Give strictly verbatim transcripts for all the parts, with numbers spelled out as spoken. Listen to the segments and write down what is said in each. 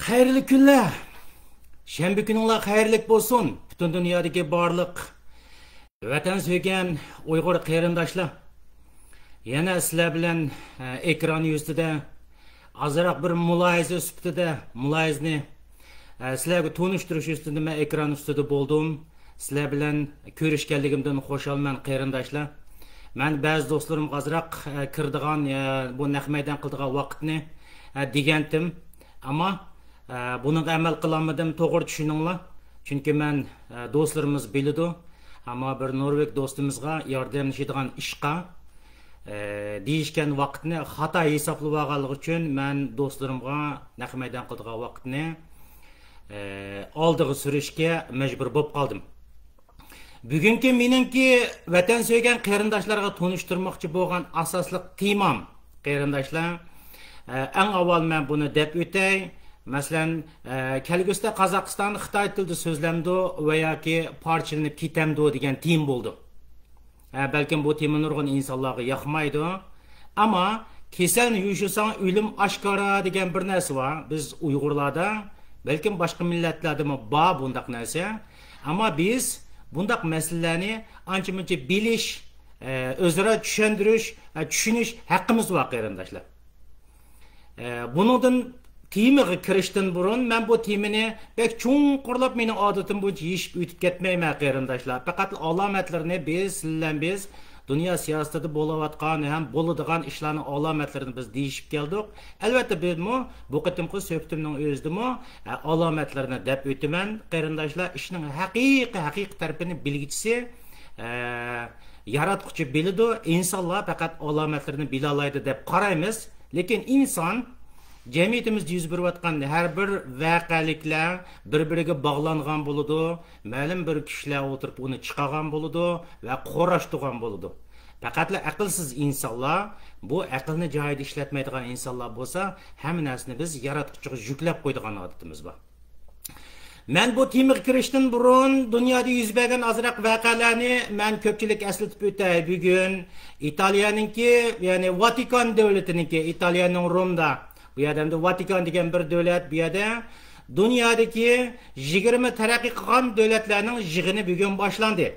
خەيرلىك كۈنلەر! شەنبە كۈنۈڭلار خەيرلىك بولسۇن! پۈتۈن دۇنيادىكى بارلىق ۋەتەن سۆيگەن ئۇيغۇر قېرىنداشلار! يەنە سىلەر بىلەن، ئە، ئېكران يۈزىدە ئازراق بىر مۇلاھىزە سۈپىتىدە مۇلاھىزىنى، ئە، سىلەرگە تونۇشتۇرۇش ئۈستىدە مەن ئېكران ئۈستىدە بولدۇم. سىلەر بىلەن كۆرۈشكەنلىكىمدىن خۇشالمەن، قېرىنداشلار. مەن بەزى دوستلىرىمغا ئازراق، ئە، كىرىدىغان، ئە، بۇ نەق مەيدان قىلىدىغان ۋاقىتنى، ئە، دېگەنتىم. ئەمما، ئە، بۇنىڭغا ئەمەل قىلالمىدىم، توغرا چۈشىنىڭلار. چۈنكى مەن، ئە، دوستلىرىمىز بىلىدۇ. ئەمما بىر نورۋېگ دوستىمىزغا ياردەملىشىدىغان ئىشقا، ئە، دېيىشكەن ۋاقىتنى خاتا ھېسابلىۋالغانلىقى ئۈچۈن مەن دوستلىرىمغا نەق مەيدان قىلىدىغان ۋاقىتنى، ئە، ئالدىغا سۈرۈشكە مەجبۇر بولۇپ قالدىم. بۈگۈنكى مېنىڭكى ۋەتەن سۆيگەن قېرىنداشلارغا تونۇشتۇرماقچى بولغان ئاساسلىق تېمام، قېرىنداشلار، ئە، ئەڭ ئاۋۋال مەن بۇنى دەپ ئۆتەي. مەسىلەن، ئە، كەلگۈسىدە قازاقىستان خىتاي تىلىدا سۆزلەمدۇ ۋە ياكى پارچىلىنىپ كېتەمدۇ دېگەن تېما بولىدۇ. ئە، بەلكىم بۇ تېما نۇرغۇن ئىنسانلارغا ياقمايدۇ. ئەمما كېسەلنى يوشۇرساڭ ئۆلۈم ئاشكارا دېگەن بىر نەرسە بار. بىز ئۇيغۇرلاردا، بەلكىم باشقا مىللەتلەردىمۇ بار بۇنداق نەرسە. ئەمما بىز بۇنداق مەسىلىلەرنى ئانچە-مۇنچە بىلىش، ئە، ئۆزئارا چۈشەندۈرۈش، ئە، چۈشىنىش ھەققىمىز بار، قېرىنداشلار. ئە، بۇنىڭدىن تېمىغا كىرىشتىن بۇرۇن، مەن بۇ تېمىنى بەك چوڭقۇرلاپ، مېنىڭ ئادىتىم بويىچە يېشىپ ئۆتۈپ كەتمەيمەن، قېرىنداشلار. پەقەت ئالامەتلىرىنى بىز، سىلەر بىلەن بىز دۇنيا سىياسىتىدە بولۇۋاتقان ھەم بولىدىغان ئىشلارنىڭ ئالامەتلىرىنى بىز دېيىشىپ كەلدۇق. ئەلۋەتتە، بىزمۇ بۇ قېتىمقى سۆھبىتىمنىڭ ئۆزىدىمۇ، ئە، ئالامەتلىرىنى دەپ ئۆتىمەن، قېرىنداشلار. ئىشنىڭ ھەقىقىي، ھەقىقىي تەرىپىنى بىلگۈچىسى، ئە، ياراتقۇچى بىلىدۇ، ئىنسانلار پەقەت ئالامەتلىرىنى بىلالايدۇ دەپ قارايمىز. لېكىن ئىنسان جەمئىيىتىمىزدە يۈز بېرىۋاتقان ھەر بىر ۋەقەلىكلەر بىر-بىرىگە باغلانغان بولىدۇ، مەلۇم بىر كۈچلەر ئولتۇرۇپ ئۇنى چىقارغان بولىدۇ ۋە قورشىتىدىغان بولىدۇ. پەقەتلا ئەقىلسىز ئىنسانلار، بۇ ئەقىلنى جايىدا ئىشلەتمەيدىغان ئىنسانلار بولسا، ھەممە نەرسىنى بىز ياراتقۇچىغا يۈكلەپ قويىدىغان ئادىتىمىز بار. مەن بۇ تېمىغا كىرىشتىن بۇرۇن دۇنيادا يۈز بەرگەن ئازراق ۋەقەلەرنى مەن كۆپچىلىككە ئەسلىتىپ ئۆتەي. بۈگۈن ئىتالىيەنىڭكى، يەنى ۋاتىكان دۆلىتىنىڭكى، ئىتالىيەنىڭ رومدا، بۇ يەردە ئەمدى ۋاتىكان دېگەن بىر دۆلەت، بۇ يەردە دۇنيادىكى يىگىرمە تەرەققىي قىلغان دۆلەتلەرنىڭ يىغىنى بۈگۈن باشلاندى.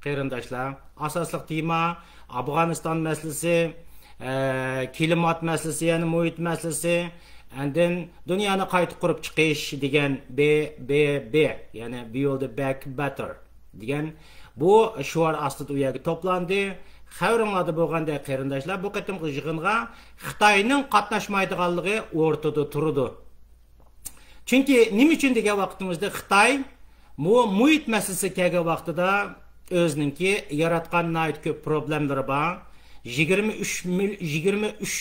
قېرىنداشلار، ئاساسلىق تېما ئافغانىستان مەسىلىسى، ئە، كىلىمات مەسىلىسى، يەنى مۇھىت مەسىلىسى، ئاندىن دۇنيانى قايتا قۇرۇپ چىقىش دېگەن ب ب ب، يەنى Build Back Better دېگەن بۇ شوئار ئاستىدا ئۇ يەرگە توپلاندى. خەۋىرىڭلاردا بولغاندەك، قېرىنداشلار، بۇ قېتىمقى يىغىنغا خىتاينىڭ قاتناشمايدىغانلىقى ئوتتۇرىدا تۇرىدۇ. چۈنكى نېمە ئۈچۈن دېگەن ۋاقتىمىزدا خىتاي بۇ مۇھىت مەسىلىسىگە كەلگەن ۋاقتىدا ئۆزىنىڭكى ياراتقان ناھايىتى كۆپ پروبلېمىلىرى بار. يىگىرمە ئۈچ مىل-، يىگىرمە ئۈچ،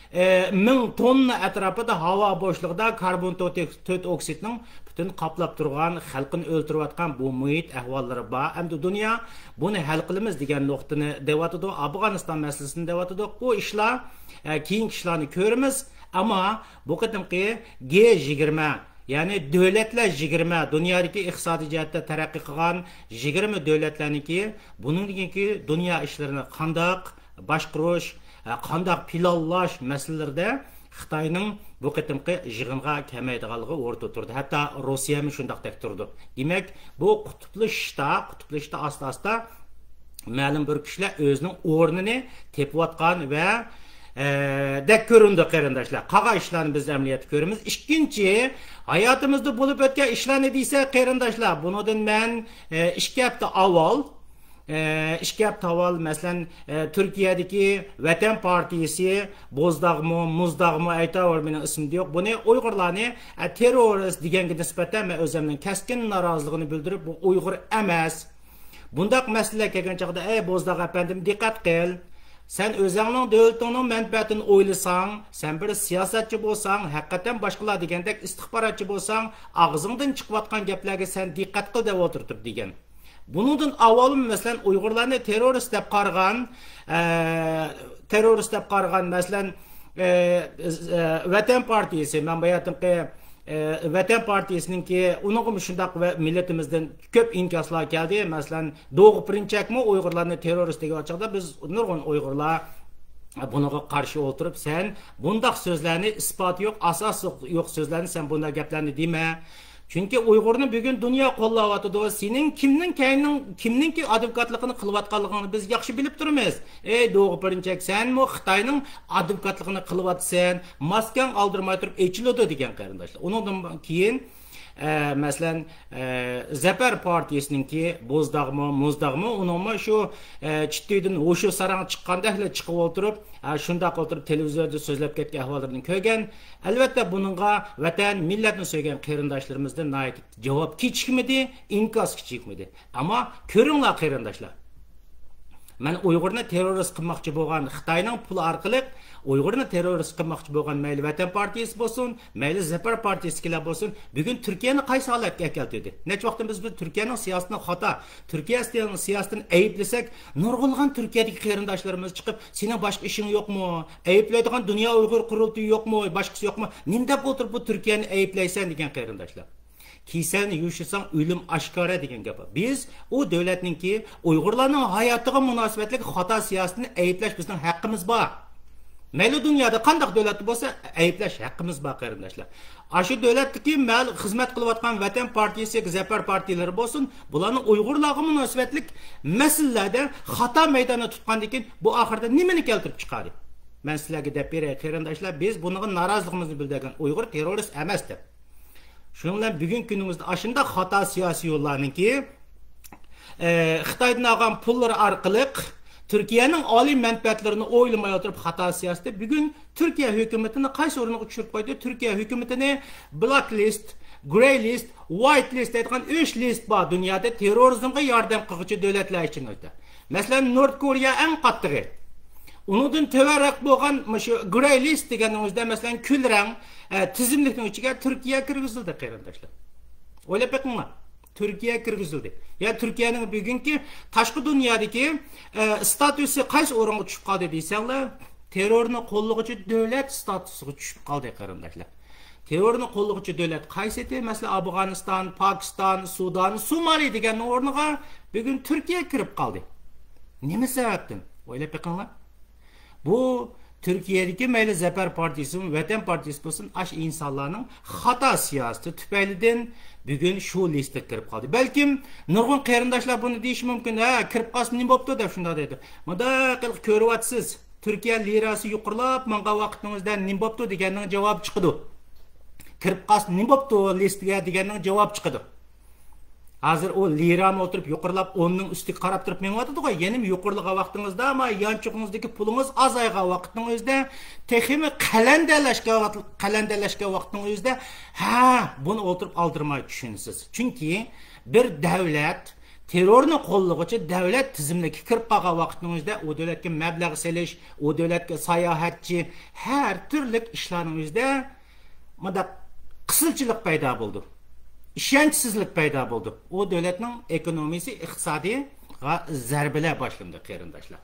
ئە، مىڭ توننا ئەتراپىدا ھاۋا بوشلۇقىدا كاربون تۆت، تۆت ئوكسىدنىڭ پۈتۈن قاپلاپ تۇرغان، خەلقنى ئۆلتۈرۈۋاتقان بۇ مۇھىت ئەھۋاللىرى بار. ئەمدى دۇنيا بۇنى ھەل قىلىمىز دېگەن نۇقتىنى دەۋاتىدۇ، ئافغانىستان مەسىلىسىنى دەۋاتىدۇ. بۇ ئىشلار، ئە، كېيىنكى ئىشلارنى كۆرىمىز. ئەمما بۇ قېتىمقى گ يىگىرمە، يەنى دۆلەتلەر يىگىرمە، دۇنيادىكى ئىقتىسادىي جەھەتتە تەرەققىي قىلغان يىگىرمە دۆلەتلەرنىڭكى، بۇنىڭدىن كېيىنكى دۇنيا ئىشلىرىنى قانداق باشقۇرۇش، ھە، قانداق پىلانلاش مەسىلىلىرىدە خىتاينىڭ بۇ قېتىمقى يىغىنغا كەلمەيدىغانلىقى ئوتتۇرىدا تۇرىدۇ. ھەتتا روسىيەمۇ شۇنداقتەك تۇرىدۇ. دېمەك، بۇ قۇتۇپلىشىشتا، قۇتۇپلىشىشتا ئاستا-ئاستا مەلۇم بىر كۈچلەر ئۆزىنىڭ ئورنىنى تېپىۋاتقان ۋە، ئە، دەك كۆرۈنىدۇ، قېرىنداشلار. قالغان ئىشلارنى بىز ئەمەلىيەتتە كۆرىمىز. ئىككىنچى، ھاياتىمىزدا بولۇپ ئۆتكەن ئىشلارنى دېسە، قېرىنداشلار، بۇنىڭدىن مەن، ئە، ئىككى ھەپتە ئاۋۋال، ئە، ئىككى ھەپتە ئاۋۋال، مەسىلەن، ئە، تۈركىيەدىكى ۋەتەن پارتىيىسى، بوزداغمۇ، مۇزداغمۇ ئېيتاۋەر، مېنىڭ ئىسمىمدە يوق. بۇنى ئۇيغۇرلارنى، ئە، تېررورىست دېگەنگە نىسبەتەن مەن ئۆزۈمنىڭ كەسكىن نارازىلىقىنى بىلدۈرۈپ، بۇ ئۇيغۇر ئەمەس. بۇنداق مەسىلىلەر كەلگەن چاغدا، ئەي بوزداغ ئەپەندىم، دىققەت قىل. سەن ئۆزۈڭنىڭ دۆلىتىڭنىڭ مەنپەئەتىنى ئويلىساڭ، سەن بىر سىياسەتچى بولساڭ، ھەقىقەتەن باشقىلار دېگەندەك ئىستىخباراتچى بولساڭ، ئاغزىڭدىن چىقىۋاتقان گەپلەرگە سەن دىققەت قىل دەپ ئولتۇرتۇپ دېگەن. بۇنىڭدىن ئاۋۋالمۇ، مەسىلەن، ئۇيغۇرلارنى تېررورىست دەپ قارىغان، ئە، تېررورىست دەپ قارىغان، مەسىلەن، ئە، ئە، ۋەتەن پارتىيىسى، مەن باياتىنقى، ئە، ۋەتەن پارتىيىسىنىڭكى، ئۇنىڭغىمۇ شۇنداق ۋە مىللىتىمىزدىن كۆپ ئىنكاسلار كەلدى. مەسىلەن، دوغۇ پىرىنچەكمۇ ئۇيغۇرلارنى تېررورىست دېگەن چاغدا بىز نۇرغۇن ئۇيغۇرلار، بۇنىڭغا قارشى ئولتۇرۇپ، سەن بۇنداق سۆزلەرنى، ئىسپاتى يوق، ئاساسى يوق سۆزلەرنى، سەن بۇنداق گەپلەرنى دېمە. چۈنكى ئۇيغۇرنى بۈگۈن دۇنيا قوللاۋاتىدۇ. سېنىڭ كىمنىڭ كەينىڭ، كىمنىڭكى ئادۋوكاتلىقىنى قىلىۋاتقانلىقىڭنى بىز ياخشى بىلىپ تۇرىمىز. ئەي دوغا پىرىنچەك، سەنمۇ خىتاينىڭ ئادۋوكاتلىقىنى قىلىۋاتىسەن. ماسكاڭ ئالدىرىماي تۇرۇپ ئېچىلىدۇ دېگەن قېرىنداشلار. ئۇنىڭدىن كېيىن، ئە، مەسىلەن، ئە، زەپەر پارتىيىسىنىڭكى بوزداغمۇ، مۇزداغمۇ، ئۇنىڭمۇ شۇ، ئە، چىتتىيدىن ھوشۇ ساراڭ چىققاندەكلا چىقىپ ئولتۇرۇپ، ئە، شۇنداق ئولتۇرۇپ تېلېۋىزوردا سۆزلەپ كەتكەن ئەھۋاللىرىنى كۆرگەن. ئەلۋەتتە، بۇنىڭغا ۋەتەن، مىللەتنى سۆيگەن قېرىنداشلىرىمىزدىن ناھايىتى جاۋاب كېچىكمىدى، ئىنكاس كېچىكمىدى. ئەمما كۆرۈڭلار قېرىنداشلار، مەن ئۇيغۇرنى تېررورىست قىلماقچى بولغان، خىتاينىڭ پۇلى ئارقىلىق ئۇيغۇرنى تېررورىست قىلماقچى بولغان مەيلى ۋەتەن پارتىيىسى بولسۇن، مەيلى زەپەر پارتىيىسىدىكىلەر بولسۇن، بۈگۈن تۈركىيەنى قايسى ھالەتكە ئەكەلتۈردى؟ نەچچە ۋاقىتتىن بىز، بىز تۈركىيەنىڭ سىياسىتىنى خاتا، تۈركىيە سىياسىتىنىڭ ئەيىبلىسەك، نۇرغۇنلىغان تۈركىيەدىكى قېرىنداشلىرىمىز چىقىپ، سېنىڭ باشقا ئىشىڭ يوقمۇ؟ ئەيىبلەيدىغان دۇنيا ئۇيغۇر قۇرۇلتىيى يوقمۇ؟ باشقىسى يوقمۇ؟ نېمە دەپ ئولتۇرۇپ بۇ تۈركىيەنى ئەيىبلەيسەن دېگەن قېرىنداشلار. كېسەلنى يوشۇرساڭ، ئۆلۈم ئاشكارا دېگەن گەپ بار. بىز ئۇ دۆلەتنىڭكى ئۇيغۇرلارنىڭ ھاياتىغا مۇناسىۋەتلىك خاتا سىياسىتىنى ئەيىبلەش بىزنىڭ ھەققىمىز بار. مەيلى دۇنيادا قانداق دۆلەتتە بولسا، ئەيىبلەش ھەققىمىز بار، قېرىنداشلار. ئاشۇ دۆلەتتىكى مەل-، خىزمەت قىلىۋاتقان ۋەتەن پارتىيىسى، زەپەر پارتىيىلىرى بولسۇن، بۇلارنىڭ ئۇيغۇرلارغا مۇناسىۋەتلىك مەسىلىلەردە خاتا مەيداندا تۇتقاندىن كېيىن، بۇ ئاخىرىدا نېمىنى كەلتۈرۈپ چىقاردى؟ مەن سىلەرگە دەپ بېرەي، قېرىنداشلار، بىز بۇنىڭغا نارازىلىقىمىزنى بىلدۈرگەن ئۇيغۇر تېررورىست ئەمەس دەپ. شۇنىڭ بىلەن بۈگۈنكى كۈنىمىزدە ئاشۇنداق خاتا سىياسىيونلارنىڭكى، ئە، خىتايدىن ئالغان پۇللىرى ئارقىلىق تۈركىيەنىڭ ئالىي مەنپەئەتلىرىنى ئويلىماي ئولتۇرۇپ خاتا سىياسىتى بۈگۈن تۈركىيە ھۆكۈمىتىنى قايسى ئورۇنغا چۈشۈرۈپ قويدى؟ تۈركىيە ھۆكۈمىتىنى بلاك لىست، گرەي لىست، ۋايت لىست دەيدىغان ئۈچ لىست بار دۇنيادا تېررورىزمغا ياردەم قىلغۇچى دۆلەتلەر ئىچىدە. مەسىلەن، نورت كورېيە ئەڭ قاتتىقى. ئۇنىڭدىن تۆۋەنرەك بولغان مۇشۇ گرەي لىست دېگەننىڭ ئۆزىدە، مەسىلەن، كۈلرەڭ، ئە، تىزىملىكنىڭ ئىچىگە تۈركىيە كىرگۈزۈلدى، قېرىنداشلار. ئويلاپ بېقىڭلار. تۈركىيە كىرگۈزۈلدى. يا تۈركىيەنىڭ بۈگۈنكى تاشقى دۇنيادىكى، ئە، ستاتۇسى قايسى ئورۇنغا چۈشۈپ قالدى دېسەڭلار، تېررورنى قوللىغۇچى دۆلەت ستاتۇسىغا چۈشۈپ قالدى، قېرىنداشلار. تېررورنى قوللىغۇچى دۆلەت قايسى ئىدى؟ مەسىلەن، ئافغانىستان، پاكىستان، سۇدان، سومالى دېگەننىڭ ئورنىغا بۈگۈن تۈركىيە كىرىپ قالدى. نېمە سەۋەبتىن؟ ئويلاپ بېقىڭلار. بۇ تۈركىيەدىكى مەيلى زەپەر پارتىيىسىمۇ، ۋەتەن پارتىيىسى بولسۇن، ئاشۇ ئىنسانلارنىڭ خاتا سىياسىتى تۈپەيلىدىن بۈگۈن شۇ لىستىغا كىرىپ قالدى. بەلكىم نۇرغۇن قېرىنداشلار بۇنى دېيىشى مۇمكىن، ھە، كىرىپ قالسا نېمە بوپتۇ دەپ شۇنداق دەيدۇ. مۇنداق قىلىپ كۆرۈۋاتىسىز، تۈركىيە لىراسى يۇقىرىلاپ ماڭغان ۋاقىتنىڭ ئۆزىدە نېمە بوپتۇ دېگەننىڭ جاۋابى چىقىدۇ. كىرىپ قالسا نېمە بوپتۇ لىستىگە دېگەننىڭ جاۋابى چىقىدۇ. ھازىر ئۇ لىرامۇ ئولتۇرۇپ يۇقىرىلاپ ئوننىڭ ئۈستىگە قاراپ تۇرۇپ مېڭىۋاتىدىغۇ، يەنىمۇ يۇقىرىلىغان ۋاقتىڭىزدا، ئەمما يانچۇقىڭىزدىكى پۇلىڭىز ئازايغان ۋاقىتنىڭ ئۆزىدە، تېخىمۇ قەلەندەرلەشكەن ۋاقىت، قەلەندەرلەشكەن ۋاقىتنىڭ ئۆزىدە، ھە، بۇنى ئولتۇرۇپ ئالدىرىماي چۈشىنىسىز. چۈنكى بىر دەۋلەت تېررورنى قوللىغۇچى دەۋلەت تىزىملىككە كىرىپ قالغان ۋاقىتنىڭ ئۆزىدە ئۇ دۆلەتكە مەبلەغ سېلىش، ئۇ دۆلەتكە ساياھەتچى، ھەر تۈرلۈك ئىشلارنىڭ ئۆزىدە مۇنداق قىسىلچىلىق پەيدا بولىدۇ. ئىشەنچسىزلىك پەيدا بولىدۇ. ئۇ دۆلەتنىڭ ئېكونومىيىسى، ئىقتىسادىغا زەربىلەر باشلىنىدۇ، قېرىنداشلار.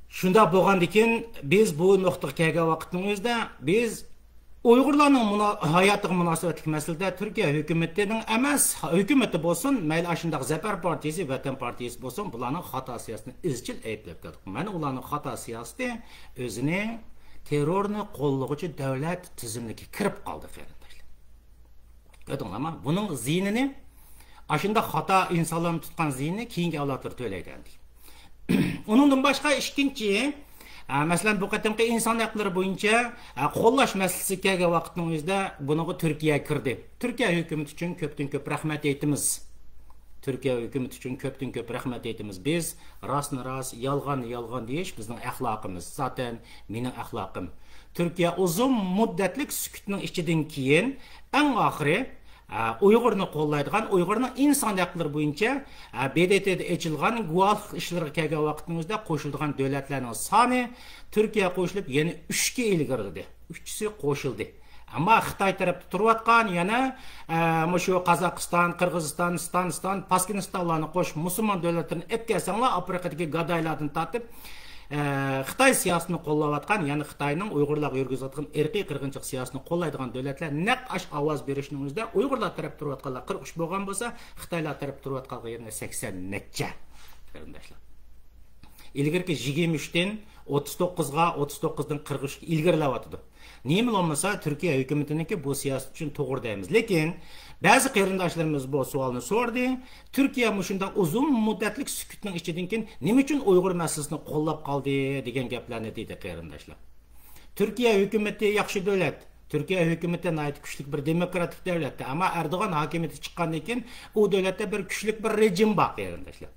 شۇنداق بولغاندىكىن، بىز بۇ نۇقتىغا كەلگەن ۋاقىتنىڭ ئۆزىدە، بىز ئۇيغۇرلارنىڭ مۇنا-، ھاياتىغا مۇناسىۋەتلىك مەسىلىدە تۈركىيە ھۆكۈمىتىنىڭ ئەمەس، ھۆكۈمىتى بولسۇن، مەيلى ئاشۇنداق زەپەر پارتىيىسى، ۋەتەن پارتىيىسى بولسۇن، بۇلارنىڭ خاتا سىياسىتىنى ئىزچىل ئەيىبلەپ كەلدۇق. مانا ئۇلارنىڭ خاتا سىياسىتى ئۆزىنى تېررورنى قوللىغۇچى دۆلەت تىزىملىكىگە كىرىپ قالدى، قېرىنداشلار. كۆردۈڭلارمۇ؟ بۇنىڭ زىيىنىنى، ئاشۇنداق خاتا ئىنسانلارنى تۇتقان زىيىنىنى كېيىنكى ئەۋلادلار تۆلەيدۇ ئەمدى. ئۇنىڭدىن باشقا، ئىككىنچى، ئە، مەسىلەن، بۇ قېتىمقى ئىنسان ھەقلىرى بويىچە، ئە، قوللاش مەسىلىسىگە كەلگەن ۋاقىتنىڭ ئۆزىدە بۇنىڭغا تۈركىيە كىردى. تۈركىيە ھۆكۈمىتى ئۈچۈن كۆپتىن كۆپ رەھمەت ئېيتىمىز. تۈركىيە ھۆكۈمىتى ئۈچۈن كۆپتىن كۆپ رەھمەت ئېيتىمىز. بىز راستنى راست، يالغاننى يالغان دېيىش بىزنىڭ ئەخلاقىمىز. زاتەن مېنىڭ ئەخلاقىم. تۈركىيە ئۇزۇن مۇددەتلىك سۈكۈتنىڭ ئىچىدىن كېيىن، ئەڭ ئاخىرى، ئە، ئۇيغۇرنى قوللايدىغان، ئۇيغۇرنىڭ ئىنسان ھەقلىرى بويىچە، ئە، ب د ت دا ئېچىلغان گۇۋاھلىق ئىشلىرىغا كەلگەن ۋاقىتنىڭ ئۆزىدە قوشۇلىدىغان دۆلەتلەرنىڭ سانى تۈركىيە قوشۇلۇپ يەنە ئۈچكە ئىلگىرىلىدى. ئۈچىسى قوشۇلدى. ئەمما خىتاي تەرەپتە تۇرۇۋاتقان يەنە، ئە، مۇشۇ قازاقىستان، قىرغىزىستان، ستانىستان، پاكىستانلارنى قوشۇپ مۇسۇلمان دۆلەتلىرىنى ئېلىپ كەلسەڭلار، ئافرىقىدىكى گادايلاردىن تارتىپ، ئە، خىتاي سىياسىتىنى قوللاۋاتقان، يەنى خىتاينىڭ ئۇيغۇرلارغا يۈرگۈزۈۋاتقان ئىرقىي قىرغىنچىلىق سىياسىتىنى قوللايدىغان دۆلەتلەر نەق ئاش ئاۋاز بېرىشنىڭ ئۆزىدە ئۇيغۇرلار تەرەپ تۇرۇۋاتقانلار قىرىق ئۈچ بولغان بولسا، خىتايلار تەرەپ تۇرۇۋاتقانلار يەنە سەكسەن نەچچە، قېرىنداشلار. ئىلگىرىكى يىگىرمە ئۈچتىن ئوتتۇز توققۇزغا، ئوتتۇز توققۇزدىن قىرىق ئۈچكە ئىلگىرىلەۋاتىدۇ. نېمە بولمىسا، تۈركىيە ھۆكۈمىتىنىڭكى بۇ سىياسىتى ئۈچۈن توغرا دەيمىز. لېكىن بەزى قېرىنداشلىرىمىز بۇ سوئالنى سورىدى. تۈركىيە مۇشۇنداق ئۇزۇن مۇددەتلىك سۈكۈتنىڭ ئىچىدىن كېيىن نېمە ئۈچۈن ئۇيغۇر مەسىلىسىنى قوللاپ قالدى دېگەن گەپلەرنى دېدى قېرىنداشلار. تۈركىيە ھۆكۈمىتى ياخشى دۆلەت. تۈركىيە ھۆكۈمىتى ناھايىتى كۈچلۈك بىر دېموكراتىك دۆلەتتە. ئەمما ئەردوغان ھاكىمىيىتى چىققاندىن كېيىن ئۇ دۆلەتتە بىر كۈچلۈك بىر رېجىم بار قېرىنداشلار.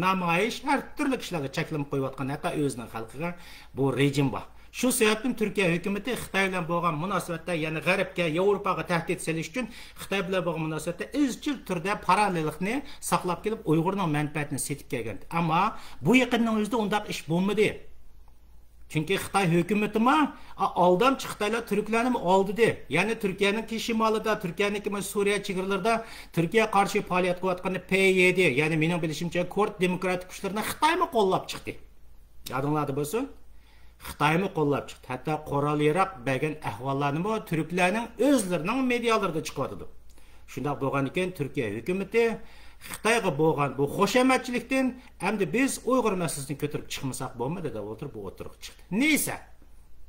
نامايىش، ھەر تۈرلۈك ئىشلارغا چەكلىمە قويۇۋاتقان، ھەتتا ئۆزىنىڭ خەلقىگە بۇ رېجىم بار. شۇ سەۋەبتىن تۈركىيە ھۆكۈمىتى خىتاي بىلەن بولغان مۇناسىۋەتتە، يەنى غەربكە، ياۋروپاغا تەھدىت سېلىش ئۈچۈن خىتاي بىلەن بولغان مۇناسىۋەتتە ئىزچىل تۈردە پاراللېللىقنى ساقلاپ كېلىپ، ئۇيغۇرنىڭ مەنپەئەتىنى سېتىپ كەلگەن. ئەمما بۇ يېقىننىڭ ئۆزىدە ئۇنداق ئىش بولمىدى. چۈنكى خىتاي ھۆكۈمىتىمۇ، ئا، ئالدامچى خىتايلار تۈركلەرنىمۇ ئالدىدى. يەنى تۈركىيەنىڭكى شىمالىدا، تۈركىيەنىڭكى مانا سۈرىيە چېگرىلىرىدا تۈركىيە قارشى پائالىيەت قىلىۋاتقان پەي يەيدى، يەنى مېنىڭ بىلىشىمچە كۇرد دېموكراتىك كۈچلىرىنى خىتايمۇ قوللاپ چىقتى. يادىڭلاردا بولسۇن. خىتايمۇ قوللاپ چىقتى. ھەتتا قورال ياراق بەرگەن ئەھۋاللارنىمۇ تۈركلەرنىڭ ئۆزلىرىنىڭ مېدىيالىرىدا چىقىۋاتىدۇ. شۇنداق بولغاندىكىن تۈركىيە ھۆكۈمىتى خىتايغا بولغان بۇ خۇشامەتچىلىكتىن ئەمدى بىز ئۇيغۇر مەسىلىسىنى كۆتۈرۈپ چىقمىساق بولمايدۇ دەپ ئولتۇرۇپ بۇ ئوتتۇرىغا چىقتى. نېسە،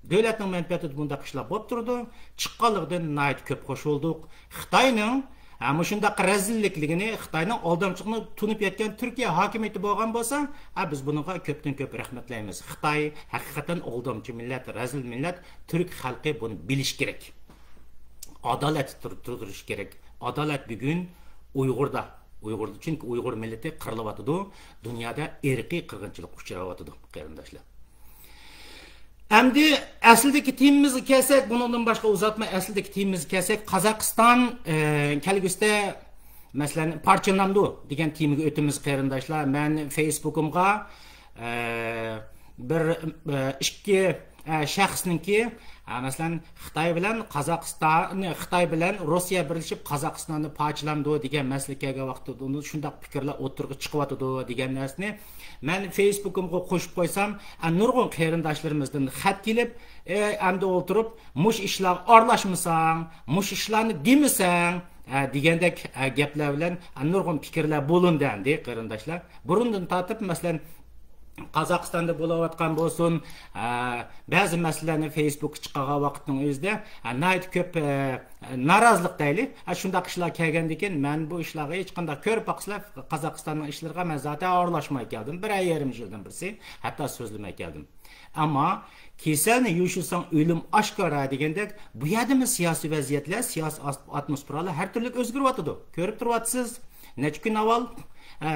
دۆلەتنىڭ مەنپەئەتىدە بۇنداق ئىشلار بولۇپ تۇرىدۇ. چىققانلىقىدىن ناھايىتى كۆپ خوش بولدۇق. خىتاينىڭ، ھە، مۇشۇنداق رەزىللىكلىكىنى، خىتاينىڭ ئالدامچىلىقىنى تونۇپ يەتكەن تۈركىيە ھاكىمىيىتى بولغان بولسا، ھە، بىز بۇنىڭغا كۆپتىن كۆپ رەھمەتلەيمىز. خىتاي ھەقىقەتەن ئالدامچى مىللەت، رەزىل مىللەت. تۈرك خەلقى بۇنى بىلىشى كېرەك. ئادالەت تۇر-، تۇرۇشى كېرەك. ئادالەت بۈگۈن ئۇيغۇردا. ئۇيغۇردا. چۈنكى ئۇيغۇر مىللىتى قىرىلىۋاتىدۇ. دۇنيادا ئىرقىي قىرغىنچىلىققا ئۇچراۋاتىدۇ، قېرىنداشلار. ئەمدى ئەسلىدىكى تېمىمىزغا كەلسەك، بۇنىڭدىن باشقا ئۇزاتماي ئەسلىدىكى تېمىمىزغا كەلسەك، قازاقىستان، ئە، كەلگۈسىدە، مەسىلەن، پارچىلىنامدۇ دېگەن تېمىگە ئۆتىمىز، قېرىنداشلار. مەن فېيسبۇكۇمغا، ئە، بىر، ئە، ئىككى، ئە، شەخسنىڭكى، ئە، مەسىلەن، خىتاي بىلەن قازاقىستان، خىتاي بىلەن روسىيە بىرلىشىپ قازاقىستاننى پارچىلامدۇ دېگەن مەسىلە كەلگەن ۋاقىتتا شۇنداق پىكىرلەر ئوتتۇرىغا چىقىۋاتىدۇ دېگەن نەرسىنى مەن فېيسبۇكۇمغا قوشۇپ قويسام، ئە، نۇرغۇن قېرىنداشلىرىمىزدىن خەت كېلىپ، ئە، ئەمدى ئولتۇرۇپ مۇشۇ ئىشلارغا ئارىلاشمىساڭ، مۇشۇ ئىشلارنى دېمىسەڭ، ئە، دېگەندەك، ئە، گەپلەر بىلەن، ئە، نۇرغۇن پىكىرلەر بولۇندى ئەمدى، قېرىنداشلار. بۇرۇندىن تارتىپ، مەسىلەن، قازاقىستاندا بولۇۋاتقان بولسۇن، ئە، بەزى مەسىلىلەرنى فېيسبۇكقا چىقارغان ۋاقىتنىڭ ئۆزىدە، ئە، ناھايىتى كۆپ، ئە، نارازىلىق دەيلى. ئە، شۇنداق ئىشلار كەلگەندىن كېيىن، مەن بۇ ئىشلارغا ھېچقانداق، كۆرۈپ باقسىلەر، قازاقىستاننىڭ ئىشلىرىغا مەن زاتەن ئارىلاشماي كەلدىم. بىرەر يېرىم يىلدىن بىرسى، ھەتتا سۆزلىمەي كەلدىم. ئەمما كېسەلنى يوشۇرساڭ ئۆلۈم ئاشكارا دېگەندەك، بۇ يەردىمۇ سىياسىي ۋەزىيەتلەر، سىياسىي ئاس-، ئاتموسفېرالار ھەر تۈرلۈك ئۆزگىرىۋاتىدۇ. كۆرۈپ تۇرۇۋاتىسىز. نەچچە كۈن ئاۋۋال، ئە،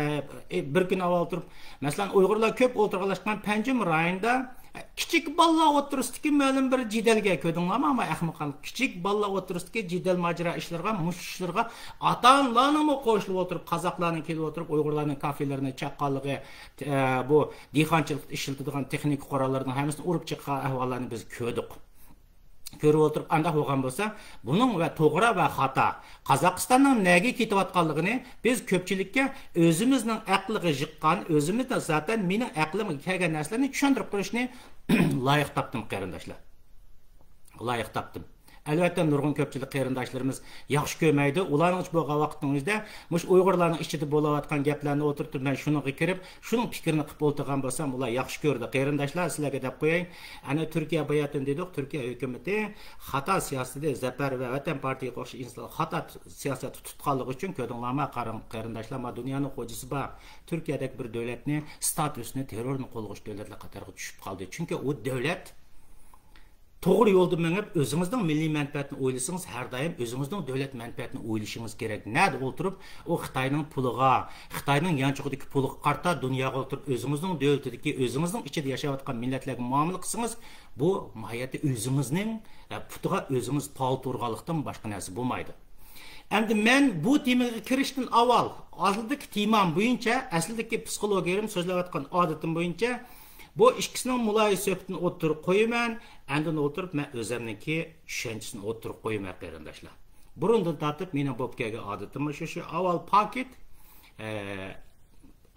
ئە، بىر كۈن ئاۋۋال تۇرۇپ، مەسىلەن، ئۇيغۇرلار كۆپ ئولتۇرغانلاشقان پەنجىم رايونىدا، ئە، كىچىك بالىلار ئوتتۇرىسىدىكى مەلۇم بىر جېدەلگە كۆردۈڭلارمۇ؟ ئەمما ئەخمىقانە، كىچىك بالىلار ئوتتۇرىسىدىكى جېدەل ماجىرا ئىشلىرىغا، مۇشۇ ئىشلىرىغا ئاتا-ئانىلارنىڭمۇ قوشۇلۇپ ئولتۇرۇپ، قازاقلارنىڭ كېلىپ ئولتۇرۇپ، ئۇيغۇرلارنىڭ كافېلىرىنى چاققانلىقى، ئە، بۇ دېھقانچىلىقتا ئىشلىتىدىغان تېخنىكا قوراللىرىنىڭ ھەممىسىنى ئۇرۇپ چىققان ئەھۋاللارنى بىز كۆردۇق. كۆرۈپ ئولتۇرۇپ ئانداق بولغان بولسا، بۇنىڭ ۋە توغرا ۋە خاتا، قازاقىستاننىڭ نەگە كېتىۋاتقانلىقىنى بىز كۆپچىلىككە ئۆزىمىزنىڭ ئەقلىگە يىغقان، ئۆزىمىزنىڭ زاتەن مېنىڭ ئەقلىمگە كەلگەن نەرسىلەرنى چۈشەندۈرۈپ قويۇشنى لايىق تاپتىم، قېرىنداشلار. لايىق تاپتىم. ئەلۋەتتە، نۇرغۇن كۆپچىلىك قېرىنداشلىرىمىز ياخشى كۆرمەيدۇ. ئۇلارنىڭ ئىچى بولغان ۋاقىتنىڭ ئۆزىدە مۇشۇ ئۇيغۇرلارنىڭ ئىچىدە بولۇۋاتقان گەپلەرنى ئولتۇرتۇپ، مەن شۇنىڭغا كىرىپ، شۇنىڭ پىكرىنى قىلىپ ئولتۇرغان بولسام، ئۇلار ياخشى كۆرىدۇ. قېرىنداشلار، سىلەرگە دەپ قوياي، ئەنە تۈركىيە باياتىن دېدۇق، تۈركىيە ھۆكۈمىتى خاتا سىياسىتىدە زەپەر ۋە ۋەتەن پارتىيىغا ئوخشاش ئىنسانلار خاتا سىياسەتتە تۇتقانلىقى ئۈچۈن، كۆردۈڭلارمۇ، قاراڭ، قېرىنداشلار، ما دۇنيانىڭ خوجىسى بار. تۈركىيەدەك بىر دۆلەتنى، ستاتۇسنى تېررورنى قوللىغۇچى دۆلەتلەر قاتارىغا چۈشۈپ قالدى. چۈنكى ئۇ دۆلەت توغرا يولدا مېڭىپ، ئۆزىڭىزنىڭ مىللىي مەنپەئەتىنى ئويلىسىڭىز، ھەر دائىم ئۆزىڭىزنىڭ دۆلەت مەنپەئەتىنى ئويلىشىڭىز كېرەك. نەدە ئولتۇرۇپ، ئۇ خىتاينىڭ پۇلىغا، خىتاينىڭ يانچۇقىدىكى پۇلىغا قارىتا دۇنياغا ئولتۇرۇپ، ئۆزىڭىزنىڭ دۆلىتىدىكى، ئۆزىڭىزنىڭ ئىچىدە ياشاۋاتقان مىللەتلەرگە مۇئامىلە قىلسىڭىز، بۇ ماھىيەتتە ئۆزىڭىزنىڭ، ئە، پۇتىغا ئۆزىڭىز پالتا ئۇرغانلىقتىن باشقا نەرسە بولمايدۇ. ئەمدى مەن بۇ تېمىغا كىرىشتىن ئاۋۋال، ئالدىدىكى تېمام بويىچە، ئەسلىدىكى پسىخولوگىيەم سۆزلەۋاتقان ئادىتىم بويىچە، بۇ ئىككىسىنىڭ مۇلاھىزە سۆھبىتىنى ئولتۇرۇپ قويىمەن، ئاندىن ئولتۇرۇپ مەن ئۆزەمنىڭكى چۈشەنچىسىنى ئولتۇرۇپ قويىمەن، قېرىنداشلار. بۇرۇندىن تارتىپ مېنىڭ بولۇپ كەلگەن ئادىتىم شۇ، شۇ ئاۋۋال پاكىت، ئە،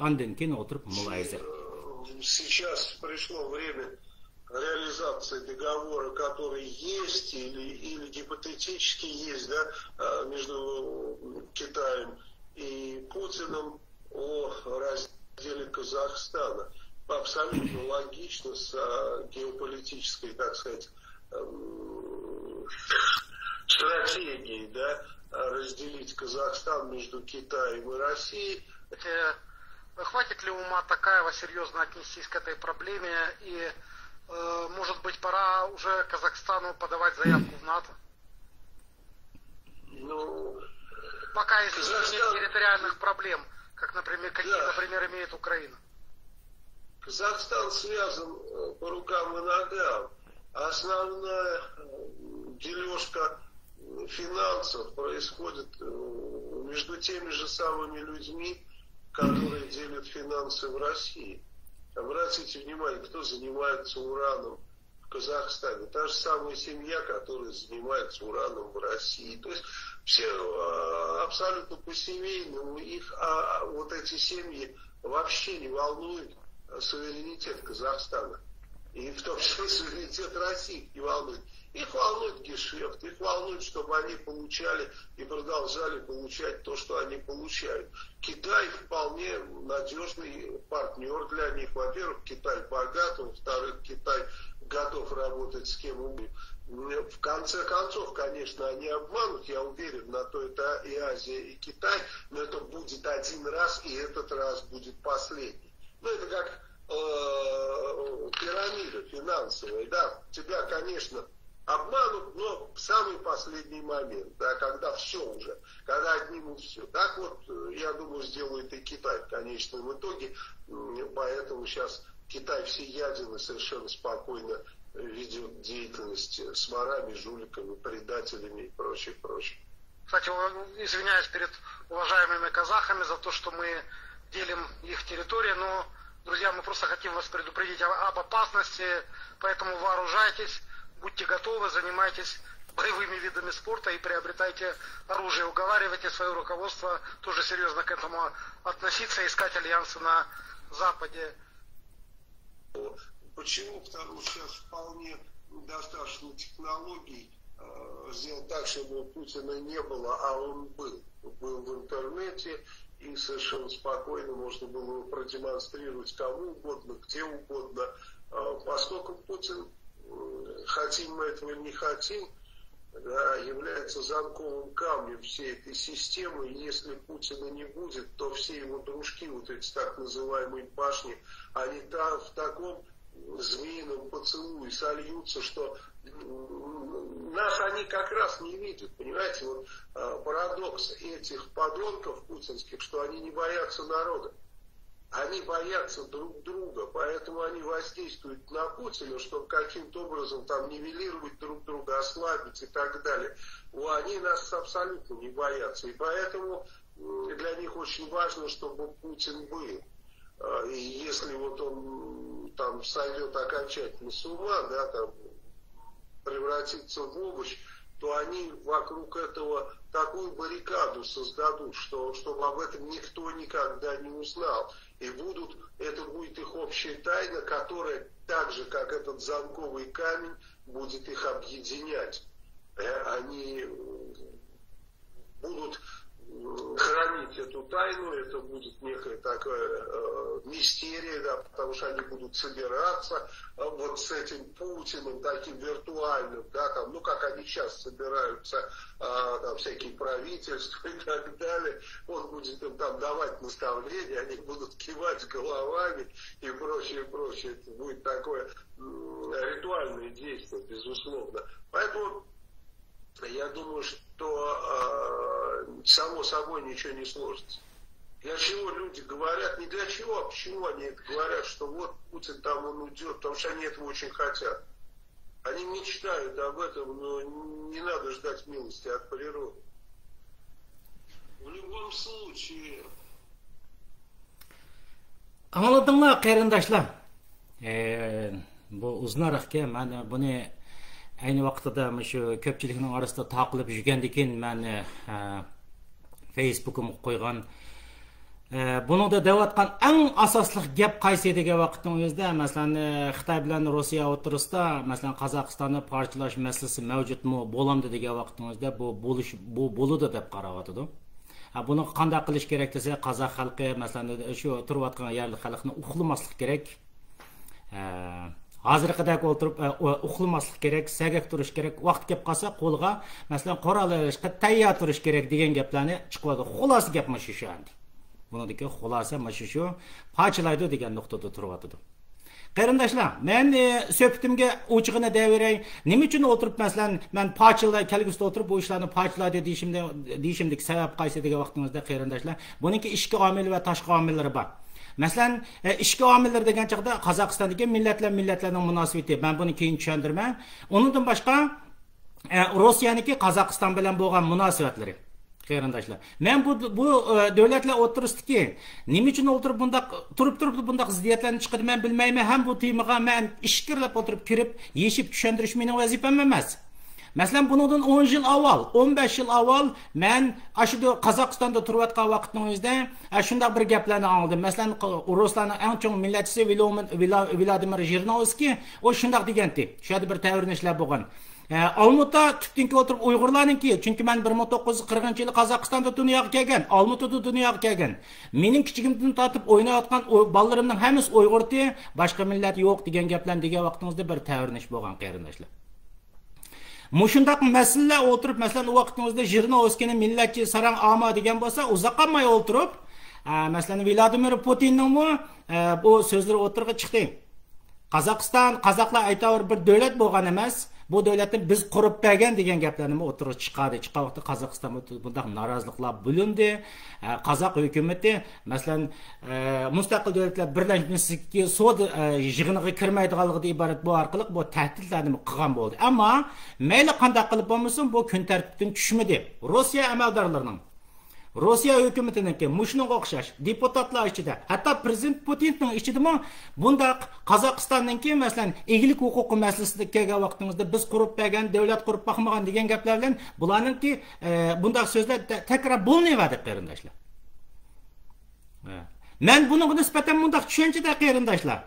ئاندىن كېيىن ئولتۇرۇپ مۇلاھىزە. Сейчас пришло время реализации договора, который есть или, или гипотетически есть, да, э, между Китаем и Путиным о разделе Казахстана. абсолютно логично с а, геополитической, так сказать, эм, стратегией, да, разделить Казахстан между Китаем и Россией. Э, Хватит ли ума Такаева серьезно отнестись к этой проблеме? И, э, может быть, пора уже Казахстану подавать заявку в НАТО? Ну, пока есть территориальных проблем, как, например, какие, да, например, имеет Украина. Казахстан связан э, по рукам и ногам. Основная э, дележка э, финансов происходит э, между теми же самыми людьми, которые делят финансы в России. Обратите внимание, кто занимается ураном в Казахстане. Та же самая семья, которая занимается ураном в России. То есть все э, абсолютно посемейно, у них а, вот эти семьи вообще не волнует э, суверенитет Казахстана. И в том числе суверенитет России их не волнует. Их волнует гешефт, их волнует, чтобы они получали и продолжали получать то, что они получают. Китай вполне надежный партнер для них. Во-первых, Китай богат, во-вторых, Китай готов работать с кем угодно. В конце концов, конечно, они обманут, я уверен, на то это и Азия, и Китай, но это будет один раз, и этот раз будет последний. Ну, это как э, пирамида финансовая, да, тебя, конечно, обманут, но в самый последний момент, да, когда все уже, когда отнимут все. Так вот, э, я думаю, сделает и Китай в конечном итоге. М, Поэтому сейчас Китай всеяден и совершенно спокойно ведет деятельность с ворами, жуликами, предателями и прочее, прочее. Кстати, извиняюсь перед уважаемыми казахами за то, что мы делим их территорию, но, друзья, мы просто хотим вас предупредить об опасности, поэтому вооружайтесь, будьте готовы, занимайтесь боевыми видами спорта и приобретайте оружие. Уговаривайте свое руководство тоже серьезно к этому относиться, искать альянсы на Западе. Почему? Потому что сейчас вполне достаточно технологий э, сделать так, чтобы Путина не было, а он был. Был в интернете, и совершенно спокойно можно было его продемонстрировать кому угодно, где угодно. Э, Поскольку Путин, хотим мы этого или не хотим, да, является замковым камнем всей этой системы. Если Путина не будет, то все его дружки, вот эти так называемые башни, они там в таком змеином поцелуе сольются, что нас они как раз не видят. Понимаете, вот а, парадокс этих подонков путинских, что они не боятся народа. Они боятся друг друга, поэтому они воздействуют на Путина, чтобы каким-то образом там нивелировать друг друга, ослабить и так далее. Они нас абсолютно не боятся. И поэтому для них очень важно, чтобы Путин был. И если вот он там сойдет окончательно с ума, да, там превратится в овощ, то они вокруг этого такую баррикаду создадут, что, чтобы об этом никто никогда не узнал. И будут, это будет их общая тайна, которая так же, как этот замковый камень, будет их объединять. Э, Они будут хранить эту тайну, это будет некая такая э, мистерия, да, потому что они будут собираться э, вот с этим Путиным, таким виртуальным, да, там, ну, как они сейчас собираются, а, там, всякие правительства и так далее, он будет им там давать наставления, они будут кивать головами и прочее, прочее. Это будет такое ритуальное действие, безусловно. Поэтому я думаю, что э, само собой ничего не сложится. Для чего люди говорят, не для чего, а почему они это говорят, что вот Путин там он уйдет, потому что они этого очень хотят. Они мечтают об этом, но не надо ждать милости от природы. В любом случае, Аңлатыңлар, قېرىنداشلار. ئى، بۇ ئۇزۇنراق گەپ. مەن بۇنى ئەينى ۋاقتىدا مۇشۇ كۆپچىلىكنىڭ ئارىسىدا تارقىلىپ يۈرگەندىكىن مەن ئى، فېيسبۇكىمغا قويغان. ئى، بۇنىڭدا دەۋاتقان ئەڭ ئاساسلىق گەپ قايسى دېگەن ۋاقىتنىڭ ئۆزىدە، مەسىلەن، ئى، خىتاي بىلەن روسىيە ئوتتۇرىسىدا، مەسىلەن، قازاقىستاننى پارچىلاش مەسىلىسى مەۋجۇتمۇ، بولامدۇ دېگەن ۋاقىتنىڭ ئۆزىدە بۇ بولۇش، بۇ بولىدۇ دەپ قاراۋاتىدۇ. ھە، بۇنىڭغا قانداق قىلىش كېرەك دېسە، قازاق خەلقى، مەسىلەن، شۇ تۇرۇۋاتقان يەرلىك خەلقنى ئۇخلىماسلىق كېرەك. ئە، ھازىرقىدەك ئولتۇرۇپ، ئە، ئۇ-، ئۇخلىماسلىق كېرەك، سەگەك تۇرۇش كېرەك، ۋاقىت كېلىپ قالسا قولىغا، مەسىلەن، قورال ئېلىشقا تەييار تۇرۇش كېرەك دېگەن گەپلەرنى چىقىۋاتىدۇ. خۇلاسە گەپ مۇشۇ شۇ ئەمدى. بۇنىڭدىكى خۇلاسە مۇشۇ شۇ، پارچىلايدۇ دېگەن نۇقتىدا تۇرۇۋاتىدۇ. قېرىنداشلار، مەن، ئە، سۆھبىتىمگە ئوچۇقىنى دەۋېرەي. نېمە ئۈچۈن ئولتۇرۇپ، مەسىلەن، مەن پارچىلا-، كەلگۈسىدە ئولتۇرۇپ بۇ ئىشلارنى پارچىلايدۇ دېيىشىمدە-، دېيىشىمدىكى سەۋەب قايسى دېگەن ۋاقتىڭىزدا، قېرىنداشلار، بۇنىڭكى ئىچكى ئامىل ۋە تاشقى ئامىللىرى بار. مەسىلەن، ئە، ئىچكى ئامىللىرى دېگەن چاغدا قازاقىستاندىكى مىللەتلەر، مىللەتلەرنىڭ مۇناسىۋىتى. مەن بۇنى كېيىن چۈشەندۈرىمەن. ئۇنىڭدىن باشقا، ئە، روسىيەنىڭكى قازاقىستان بىلەن بولغان مۇناسىۋەتلىرى. قېرىنداشلار، مەن بۇ، بۇ، ئە، دۆلەتلەر ئوتتۇرىسىدىكى نېمە ئۈچۈن ئولتۇرۇپ بۇنداق، تۇرۇپ، تۇرۇپ بۇنداق زىددىيەتلەرنى چىقىردى، مەن بىلمەيمەن ھەم بۇ تېمىغا مەن ئىچكىرىلەپ ئولتۇرۇپ كىرىپ، يېشىپ چۈشەندۈرۈش مېنىڭ ۋەزىپەم ئەمەس. مەسىلەن، بۇنىڭدىن ئون يىل ئاۋۋال، ئون بەش يىل ئاۋۋال مەن ئاشۇ دۆ-، قازاقىستاندا تۇرۇۋاتقان ۋاقىتنىڭ ئۆزىدە، ئە، شۇنداق بىر گەپلەرنى ئاڭلىدىم. مەسىلەن، ق-، رۇسلارنىڭ ئەڭ چوڭ مىللەتچىسى ۋلومىن-، ۋلا-، ۋلادىمىر ژىرنوۋسكىي، ئۇ شۇنداق دېگەنتى. شۇ يەردە بىر تەۋرىنىشلەر بولغان. ئە، ئالمۇتا تۈپتىنكى ئولتۇرۇپ ئۇيغۇرلارنىڭكى، چۈنكى مەن بىر مىڭ توققۇز يۈز قىرىقىنچى يىلى قازاقىستاندا دۇنياغا كەلگەن، ئالمۇتىدا دۇنياغا كەلگەن. مېنىڭ كىچىكىمدىن تارتىپ ئويناۋاتقان ئۇ بالىلىرىمنىڭ ھەممىسى ئۇيغۇرتى، باشقا مىللەت يوق دېگەن گەپلەرنى دېگەن ۋاقتىڭىزدا بىر تەۋرىنىش بولغان، قېرىنداشلار. مۇشۇنداق مەسىلىلەر ئولتۇرۇپ، مەسىلەن، ئۇ ۋاقىتنىڭ ئۆزىدە ژىرنوۋسكىينى مىللەتچى، ساراڭ، ئاما دېگەن بولسا، ئۇزاق قالماي ئولتۇرۇپ، ئە، مەسىلەن، ۋلادىمىر پۇتىننىڭمۇ، ئە، بۇ سۆزلىرى ئوتتۇرىغا چىقتى. قازاقىستان، قازاقلار ئەيتاۋۇر بىر دۆلەت بولغان ئەمەس، بۇ دۆلەتنى بىز قۇرۇپ بەرگەن دېگەن گەپلەرنىمۇ ئوتتۇرىغا چىقاردى. چىققان ۋاقىتتا قازاقىستاندا بۇنداق نارازىلىقلار بىلىندى. ئە، قازاق ھۆكۈمىتى، مەسىلەن، ئە، مۇستەقىل دۆلەتلەر بىرلەشمىسىدىكى سودا، ئە، يىغىنىغا كىرمەيدىغانلىقىدىن ئىبارەت بۇ ئارقىلىق بۇ تەھدىتلەرنى قىلغان بولدى. ئەمما مەيلى قانداق قىلىپ بولمىسۇن، بۇ كۈن تەرتىپتىن چۈشمىدى. روسىيە ئەمەلدارلىرىنىڭ، روسىيە ھۆكۈمىتىنىڭكى مۇشۇنىڭغا ئوخشاش دېپۇتاتلار ئىچىدە، ھەتتا پرېزىدېنت پۇتىننىڭ ئىچىدىمۇ بۇنداق قازاقىستاننىڭكى، مەسىلەن، ئىگىلىك ھوقۇقى مەسىلىسىدە كەلگەن ۋاقتىڭىزدا، بىز قۇرۇپ بەرگەن، دۆلەت قۇرۇپ باقمىغان دېگەن گەپلەر بىلەن بۇلارنىڭكى، ئە، بۇنداق سۆزلەر تە-، تەكرار بولۇنۇۋەردى، قېرىنداشلار. ئە. مەن بۇنىڭغا نىسبەتەن مۇنداق چۈشەنچىدە، قېرىنداشلار.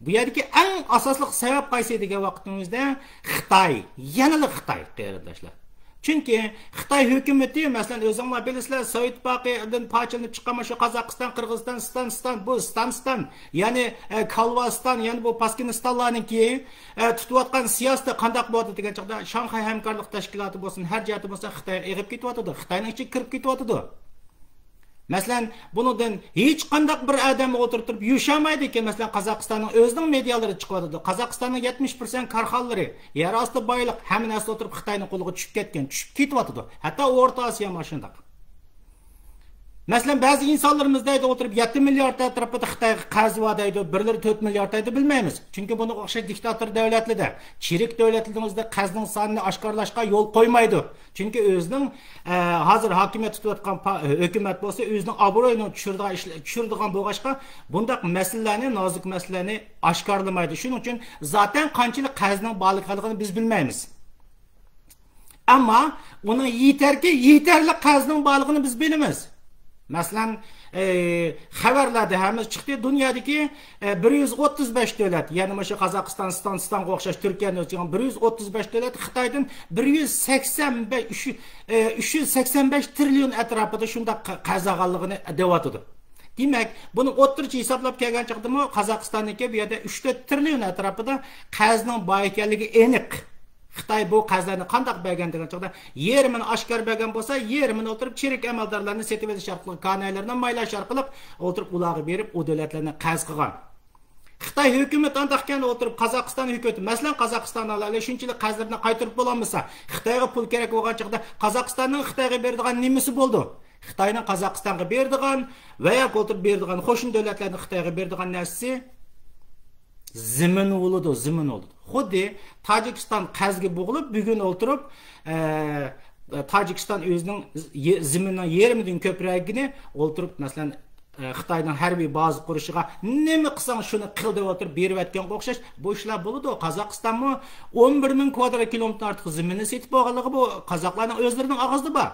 بۇ يەردىكى ئەڭ ئاساسلىق سەۋەب قايسى دېگەن ۋاقتىمىزدا، خىتاي. يەنىلا خىتاي، قېرىنداشلار. چۈنكى خىتاي ھۆكۈمىتى، مەسىلەن، ئۆزۈڭلار بىلىسىلەر، سوۋېت ئىتتىپاقىدىن پارچىلىنىپ چىققان مۇشۇ قازاقىستان، قىرغىزىستان، ستان، ستان، بۇ ستان، ستان، يەنى، ئە، كالۋاستان، يەنى بۇ پاسكىنىستانلارنىڭكى، ئە، تۇتۇۋاتقان سىياسىتى قانداق بولىدۇ دېگەن چاغدا، شاڭخەي ھەمكارلىق تەشكىلاتى بولسۇن، ھەر جەھەتتە بولسا خىتايغا ئېغىپ كېتىۋاتىدۇ، خىتاينىڭ ئىچىگە كىرىپ كېتىۋاتىدۇ. مەسىلەن، بۇنىڭدىن ھېچقانداق بىر ئادەم ئولتۇرۇپ تۇرۇپ يوشالمايدىكەن. مەسىلەن، قازاقىستاننىڭ ئۆزىنىڭ مېدىيالىرى چىقىۋاتىدۇ. قازاقىستاننىڭ يەتمىش پىرسەنت كارخانىلىرى، يەر ئاستى بايلىق، ھەممە نەرسە ئولتۇرۇپ خىتاينىڭ قولىغا چۈشۈپ كەتكەن، چۈشۈپ كېتىۋاتىدۇ. ھەتتا ئورتا ئاسىيا مانا شۇنداق. مەسىلەن، بەزى ئىنسانلىرىمىز دەيدۇ، ئولتۇرۇپ يەتتە مىليارد ئەتراپىدا خىتايغا قەرزى بار دەيدۇ، بىرلىرى تۆت مىليارد دەيدۇ، بىلمەيمىز. چۈنكى بۇنىڭغا ئوخشاش دىكتاتور دۆلەتلىدە، چىرىك دۆلەتلىرىڭىزدە قەرزنىڭ سانىنى ئاشكارىلاشقا يول قويمايدۇ. چۈنكى ئۆزىنىڭ، ئە، ھازىر ھاكىمىيەت تۇتۇۋاتقان پا-، ھۆكۈمەت بولسا ئۆزىنىڭ ئابرۇيىنى چۈشۈرىدىغان ئىشلار، چۈشۈرىدىغان بولغاچقا، بۇنداق مەسىلىلەرنى، نازۇك مەسىلىلەرنى ئاشكارىلىمايدۇ. شۇنىڭ ئۈچۈن زاتەن قانچىلىك قەرزنىڭ بارلىقىنى بىز بىلمەيمىز. ئەمما ئۇنىڭ يېتەركى، يېتەرلىك قەرزنىڭ بارلىقىنى بىز بىلىمىز. مەسىلەن، ئە، خەۋەرلەردە ھەممىسى چىقتى. دۇنيادىكى، ئە، بىر يۈز ئوتتۇز بەش دۆلەت، يەنى مۇشۇ قازاقىستان، ستان، ستانغا ئوخشاش تۈركىيەنى ئۆز ئىچىگە ئالغان بىر يۈز ئوتتۇز بەش دۆلەت خىتايدىن بىر يۈز سەكسەن بەش، ئۈچ، ئە، ئۈچ يۈز سەكسەن بەش تىرىليون ئەتراپىدا شۇنداق قە-، قەرز ئالغانلىقىنى دەۋاتىدۇ. دېمەك، بۇنى ئوتتۇرىچە ھېسابلاپ كەلگەن چاغدىمۇ قازاقىستاننىڭكى بۇ يەردە ئۈچ تۆت تىرىليون ئەتراپىدا قەرزنىڭ بار ئىكەنلىكى ئېنىق. خىتاي بۇ قەرزلەرنى قانداق بەرگەن دېگەن چاغدا، يېرىمىنى ئاشكارا بەرگەن بولسا، يېرىمىنى ئولتۇرۇپ چىرىك ئەمەلدارلارنى سېتىۋېلىش ئارقىلىق، كانايلارنى مايلاش ئارقىلىق ئولتۇرۇپ ئۇلارغا بېرىپ، ئۇ دۆلەتلەرنى قەرز قىلغان. خىتاي ھۆكۈمىتى ئانداقكەن ئولتۇرۇپ، قازاقىستان ھۆكۈمىتى، مەسىلەن، قازاقىستان ئالايلى، شۇنچىلىك قەرزلىرىنى قايتۇرۇپ بولالمىسا، خىتايغا پۇل كېرەك بولغان چاغدا، قازاقىستاننىڭ خىتايغا بېرىدىغان نېمىسى بولىدۇ؟ خىتاينىڭ قازاقىستانغا بېرىدىغان ۋە ياكى ئولتۇرۇپ بېرىدىغان، قوشنا دۆلەتلەرنىڭ خىتايغا بېرىدىغان نەرسىسى زېمىن بولىدۇ، زېمىن بولىدۇ. خۇددى تاجىكىستان قەرزگە بوغۇلۇپ، بۈگۈن ئولتۇرۇپ، ئە، تاجىكىستان ئۆزىنىڭ يې-، زېمىننىڭ يېرىمىدىن كۆپرەكىنى ئولتۇرۇپ، مەسىلەن، ئە، خىتاينىڭ ھەربىي بازا قۇرۇشىغا نېمە قىلساڭ شۇنى قىل دەپ ئولتۇرۇپ بېرىۋەتكەنگە ئوخشاش بۇ ئىشلار بولىدۇ. قازاقىستانمۇ ئون بىر مىڭ كۋادرات كىلومېتىردىن ئارتۇق زېمىننى سېتىپ بولغانلىقى بۇ قازاقلارنىڭ ئۆزلىرىنىڭ ئاغزىدا بار.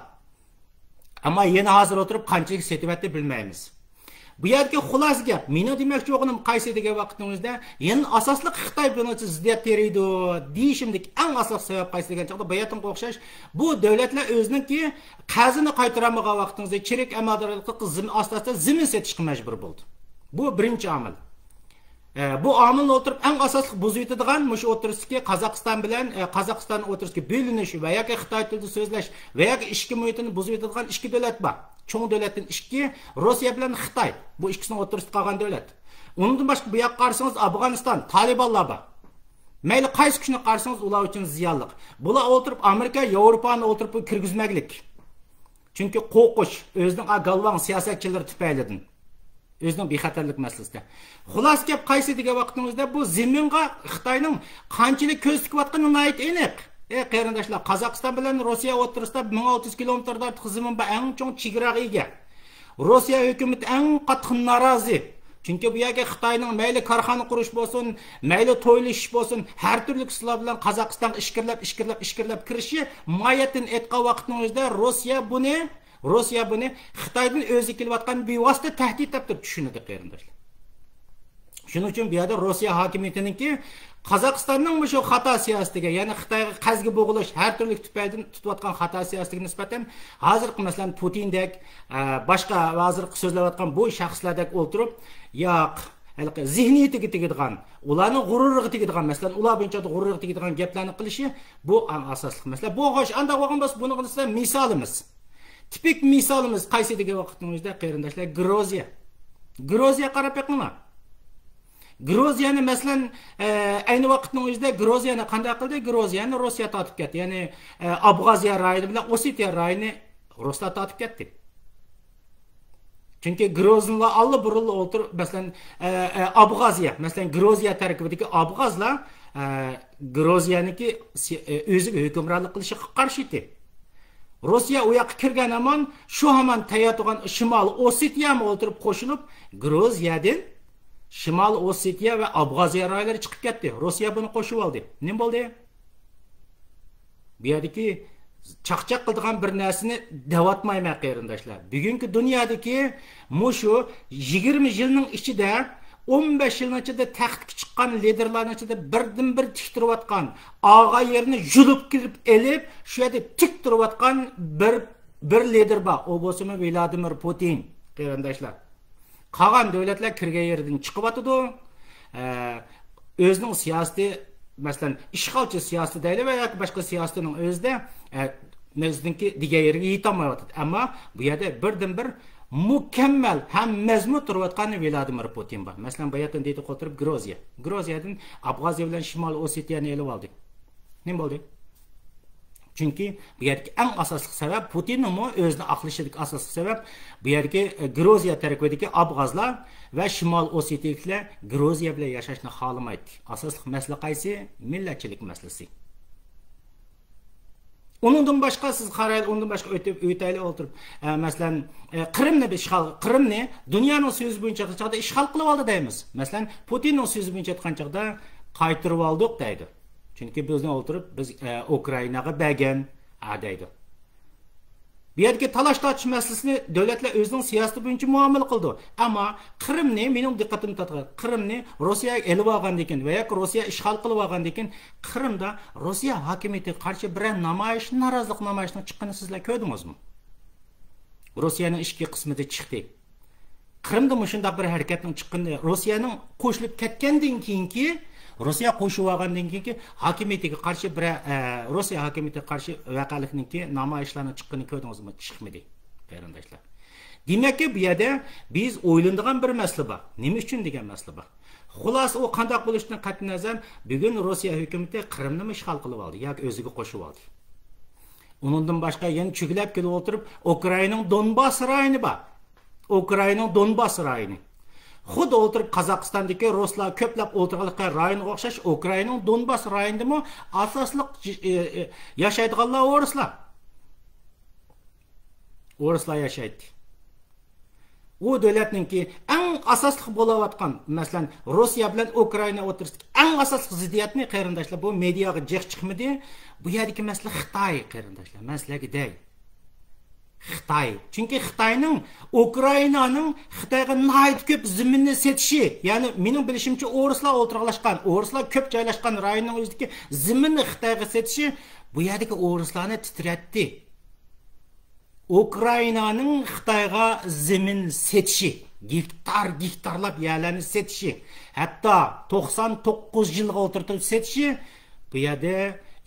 ئەمما يەنە ھازىر ئولتۇرۇپ قانچىلىك سېتىۋەتتى بىلمەيمىز. بۇ يەردىكى خۇلاسە گەپ، مېنىڭ دېمەكچى بولغىنىم قايسى دېگەن ۋاقىتنىڭ ئۆزىدە، يەنە ئاساسلىق خىتاي بۇنىڭ ئۈچۈن زىددىيەت تېرىيدۇ دېيىشىمدىكى ئەڭ ئاساسلىق سەۋەب قايسى دېگەن چاغدا، باياتىنغا ئوخشاش، بۇ دۆلەتلەر ئۆزىنىڭكى قەرزىنى قايتۇرالمىغان ۋاقتىڭىزدا چىرىك ئەمەلدارلىققا زېم-، ئاستا-ئاستا زېمىن سېتىشقا مەجبۇر بولدى. بۇ بىرىنچى ئامىل. ئە، بۇ ئامىلنى ئولتۇرۇپ ئەڭ ئاساسلىق بۇزۇۋېتىدىغان مۇشۇ ئوتتۇرىسىدىكى قازاقىستان بىلەن، ئە، قازاقىستان ئوتتۇرىسىدىكى بۆلۈنۈش ۋە ياكى خىتاي تىلىدا سۆزلەش ۋە ياكى ئىچكى مۇھىتىنى بۇزۇۋېتىدىغان ئىككى دۆلەت بار. چوڭ دۆلەتتىن ئىككى، روسىيە بىلەن خىتاي. بۇ ئىككىسىنىڭ ئوتتۇرىسىدا قالغان دۆلەت. ئۇنىڭدىن باشقا بۇ ياققا قارىسىڭىز ئافغانىستان، تالىبانلار بار. مەيلى قايسى كۈچنى قارىسىڭىز ئۇلار ئۈچۈن زىيانلىق. بۇلار ئولتۇرۇپ ئامېرىكا، ياۋروپانى ئولتۇرۇپ بۇ كىرگۈزمەگلىك. چۈنكى قورقۇش، ئۆزىنىڭ ئا گالۋاڭ سىياسەتچىلىرى تۈپەيلىدىن. ئۆزىنىڭ بىخەتەرلىك مەسىلىسىدە. خۇلاسە گەپ قايسى دېگەن ۋاقىتنىڭ ئۆزىدە بۇ زېمىنغا خىتاينىڭ قانچىلىك كۆز تىكىۋاتقىنى ناھايىتى ئېنىق. ئى قېرىنداشلار، قازاقىستان بىلەن روسىيە ئوتتۇرىسىدا مىڭ ئالتە يۈز كىلومېتىردىن ئارتۇق زېمىن بار، ئەڭ چوڭ چېگراغا ئىگە. روسىيە ھۆكۈمىتى ئەڭ قاتتىق نارازى. چۈنكى بۇ يەرگە خىتاينىڭ مەيلى كارخانا قۇرۇش بولسۇن، مەيلى تويلىشىش بولسۇن، ھەر تۈرلۈك ئۇسۇللار بىلەن قازاقىستانغا ئىچكىرىلەپ، ئىچكىرىلەپ، ئىچكىرىلەپ كىرىشى ماھىيەتتىن ئېيتقان ۋاقىتنىڭ ئۆزىدە روسىيە بۇنى، روسىيە بۇنى خىتايدىن ئۆزىگە كېلىۋاتقان بىۋاسىتە تەھدىت دەپ تۇرۇپ چۈشىنىدۇ، قېرىنداشلار. شۇنىڭ ئۈچۈن بۇ يەردە روسىيە ھاكىمىيىتىنىڭكى قازاقىستاننىڭ مۇشۇ خاتا سىياسىتىگە، يەنى خىتايغا قەرزگە بوغۇلۇش، ھەر تۈرلۈك تۈپەيلىدىن تۇتۇۋاتقان خاتا سىياسىتىگە نىسبەتەن ھازىرقى، مەسىلەن، پۇتىندەك، ئە، باشقا ھازىرقى سۆزلەۋاتقان بۇ شەخسلەردەك ئولتۇرۇپ، ياق، ھېلىقى زېھنىيىتىگە تېگىدىغان، ئۇلارنىڭ غۇرۇرىغا تېگىدىغان، مەسىلەن، ئۇلار بويىچە غۇرۇرىغا تېگىدىغان گەپلەرنى قىلىشى، بۇ ئەڭ ئاساسلىق مەسىلە. بۇ، خوش، ئانداق بولغان بولسا، بۇنىڭغا نىسبەتەن مىسالىمىز. تىپىك مىسالىمىز قايسى دېگەن ۋاقىتنىڭ ئۆزىدە، قېرىنداشلار، گروزىيە. گروزىيەگە قاراپ بېقىڭلار. گروزىيەنى، مەسىلەن، ئە، ئەينى ۋاقىتنىڭ ئۆزىدە گروزىيەنى قانداق قىلدى؟ گروزىيەنى روسىيە تارتىپ كەتتى. يەنى، ئە، ئابخازىيە رايونى بىلەن ئوسېتىيە رايونى رۇسلار تارتىپ كەتتى. چۈنكى گروزىنلار ئاللىبۇرۇنلا ئولتۇرۇپ، مەسىلەن، ئە، ئە، ئابغازىيە، مەسىلەن، گروزىيە تەركىبىدىكى ئابغازلار، ئە، گروزىيەنىڭكى سى-، ئە، ئۆزىگە ھۆكۈمرانلىق قىلىشىغا قارشى ئىدى. روسىيە ئۇ ياققا كىرگەن ھامان، شۇ ھامان تەييار تۇرغان شىمالىي ئوسېتىيەمۇ ئولتۇرۇپ قوشۇلۇپ، گروزىيەدىن شىمالىي ئوسېتىيە ۋە ئابغازىيە رايونلىرى چىقىپ كەتتى. روسىيە بۇنى قوشۇۋالدى. نېمە بولدى؟ بۇ يەردىكى چاقچاق قىلىدىغان بىر نەرسىنى دەۋاتمايمەن، قېرىنداشلار. بۈگۈنكى دۇنيادىكى مۇشۇ يىگىرمە يىلنىڭ ئىچىدە، ئون بەش يىلنىڭ ئىچىدە تەختكە چىققان لىدېرلارنىڭ ئىچىدە بىردىنبىر تىك تۇرۇۋاتقان، ئاغا يېرىنى يۇلۇپ كىرىپ ئېلىپ، شۇ يەردە تىك تۇرۇۋاتقان بىر، بىر لىدېر بار. ئۇ بولسىمۇ ۋلادىمىر پۇتىن، قېرىنداشلار. قالغان دۆلەتلەر كىرگەن يېرىدىن چىقىۋاتىدۇ. ئە، ئۆزىنىڭ سىياسىتى، مەسىلەن، ئىشغالچى سىياسىتى دەيلى ۋە ياكى باشقا سىياسىتىنىڭ ئۆزىدە، ئە، ئۆزىنىڭكى دېگەن يېرىگە يېتالمايۋاتىدۇ. ئەمما بۇ يەردە بىردىنبىر مۇكەممەل ھەممە مەزمۇت تۇرۇۋاتقان ۋلادىمىر پۇتىن بار. مەسىلەن، باياتىن دېدۇق ئولتۇرۇپ گروزىيە. گروزىيەدىن ئابخازىيە بىلەن شىمالىي ئوسېتىيەنى ئېلىۋالدى. نېمە بولدى؟ چۈنكى بۇ يەردىكى ئەڭ ئاساسلىق سەۋەب، پۇتىننىڭمۇ ئۆزىنى ئاقلىشىدىكى ئاساسلىق سەۋەب، بۇ يەردىكى، ئە، گروزىيە تەركىبىدىكى ئابغازلار ۋە شىمال ئوسېتىيىلىكلەر گروزىيە بىلەن ياشاشنى خالىمايتتى. ئاساسلىق مەسىلە قايسى؟ مىللەتچىلىك مەسىلىسى. ئۇنىڭدىن باشقا سىز قارايلى، ئۇنىڭدىن باشقا ئۆتۈپ، ئۆتەيلى ئولتۇرۇپ، ئە، مەسىلەن، ئە، قىرىمنى بىر ئىشغال، قىرىمنى دۇنيانىڭ سۆزى بويىچە ئېيتقان چاغدا ئىشغال قىلىۋالدى دەيمىز. مەسىلەن، پۇتىننىڭ سۆزى بويىچە ئېيتقان چاغدا قايتۇرۇۋالدۇق دەيدۇ. چۈنكى بىزنى ئولتۇرۇپ، بىز، ئە، ئۇكرائىناغا بەرگەن، ھە، دەيدۇ. بۇ يەردىكى تالاش تارتىش مەسىلىسىنى دۆلەتلەر ئۆزىنىڭ سىياسىتى بويىچە مۇئامىلە قىلىدۇ. ئەمما قىرىمنى، مېنىڭ دىققىتىمنى تارتقان، قىرىمنى روسىيەگە ئېلىۋالغاندىن كېيىن ۋە ياكى روسىيە ئىشغال قىلىۋالغاندىن كېيىن، قىرىمدا روسىيە ھاكىمىيىتىگە قارشى بىرەر نامايىش، نارازىلىق نامايىشىنىڭ چىققىنىنى سىزلەر كۆردىڭىزمۇ؟ روسىيەنىڭ ئىچكى قىسمىدا چىقتى. قىرىمدا مۇشۇنداق بىر ھەرىكەتنىڭ چىققىنى، روسىيەنىڭ قوشۇلۇپ كەتكەندىن كېيىنكى، روسىيە قوشۇۋالغاندىن كېيىنكى ھاكىمىيىتىگە قارشى بىرەر، ئە، روسىيە ھاكىمىيىتىگە قارشى ۋەقەلىكنىڭكى نامايىشلارنىڭ چىققىنى كۆردىڭىزمۇ؟ چىقمىدى، قېرىنداشلار. دېمەككى، بۇ يەردە بىز ئويلىنىدىغان بىر مەسىلە بار. نېمە ئۈچۈن دېگەن مەسىلە بار. خۇلاسە، ئۇ قانداق بولۇشىدىن قەتئىينەزەر، بۈگۈن روسىيە ھۆكۈمىتى قىرىمنىمۇ ئىشغال قىلىۋالدى ياكى ئۆزىگە قوشۇۋالدى. ئۇنىڭدىن باشقا يەنە چۈگىلەپ كېلىپ ئولتۇرۇپ، ئۇكرائىنانىڭ دونباس رايونى بار. ئۇكرائىنانىڭ دونباس رايونى. خۇددى ئولتۇرۇپ قازاقىستاندىكى رۇسلار كۆپلەپ ئولتۇرغانلىقى رايونغا ئوخشاش، ئۇكرائىنانىڭ دونباس رايونىدىمۇ ئاساسلىق، ئى، ئى، ياشايدىغانلار ئورۇسلار. ئورۇسلار ياشايتتى. ئۇ دۆلەتنىڭكى ئەڭ ئاساسلىق بولۇۋاتقان، مەسىلەن، روسىيە بىلەن ئۇكرائىنا ئوتتۇرىسىدىكى ئەڭ ئاساسلىق زىددىيەتنى، قېرىنداشلار، بۇ مېدىياغا جىق چىقمىدى. بۇ يەردىكى مەسىلە خىتاي، قېرىنداشلار، مەن سىلەرگە دەي. خىتاي. چۈنكى خىتاينىڭ ئۇكرائىنانىڭ خىتايغا ناھايىتى كۆپ زېمىننى سېتىشى، يەنى مېنىڭ بىلىشىمچە ئورۇسلار ئولتۇرغانلاشقان، ئورۇسلار كۆپ جايلاشقان رايوننىڭ ئۆزىدىكى زېمىننى خىتايغا سېتىشى بۇ يەردىكى ئورۇسلارنى تىترەتتى. ئۇكرائىنانىڭ خىتايغا زېمىن سېتىشى. گېكتار گېكتارلاپ يەرلەرنى سېتىشى، ھەتتا توقسان توققۇز يىلغا ئولتۇرتۇپ سېتىشى، بۇ يەردە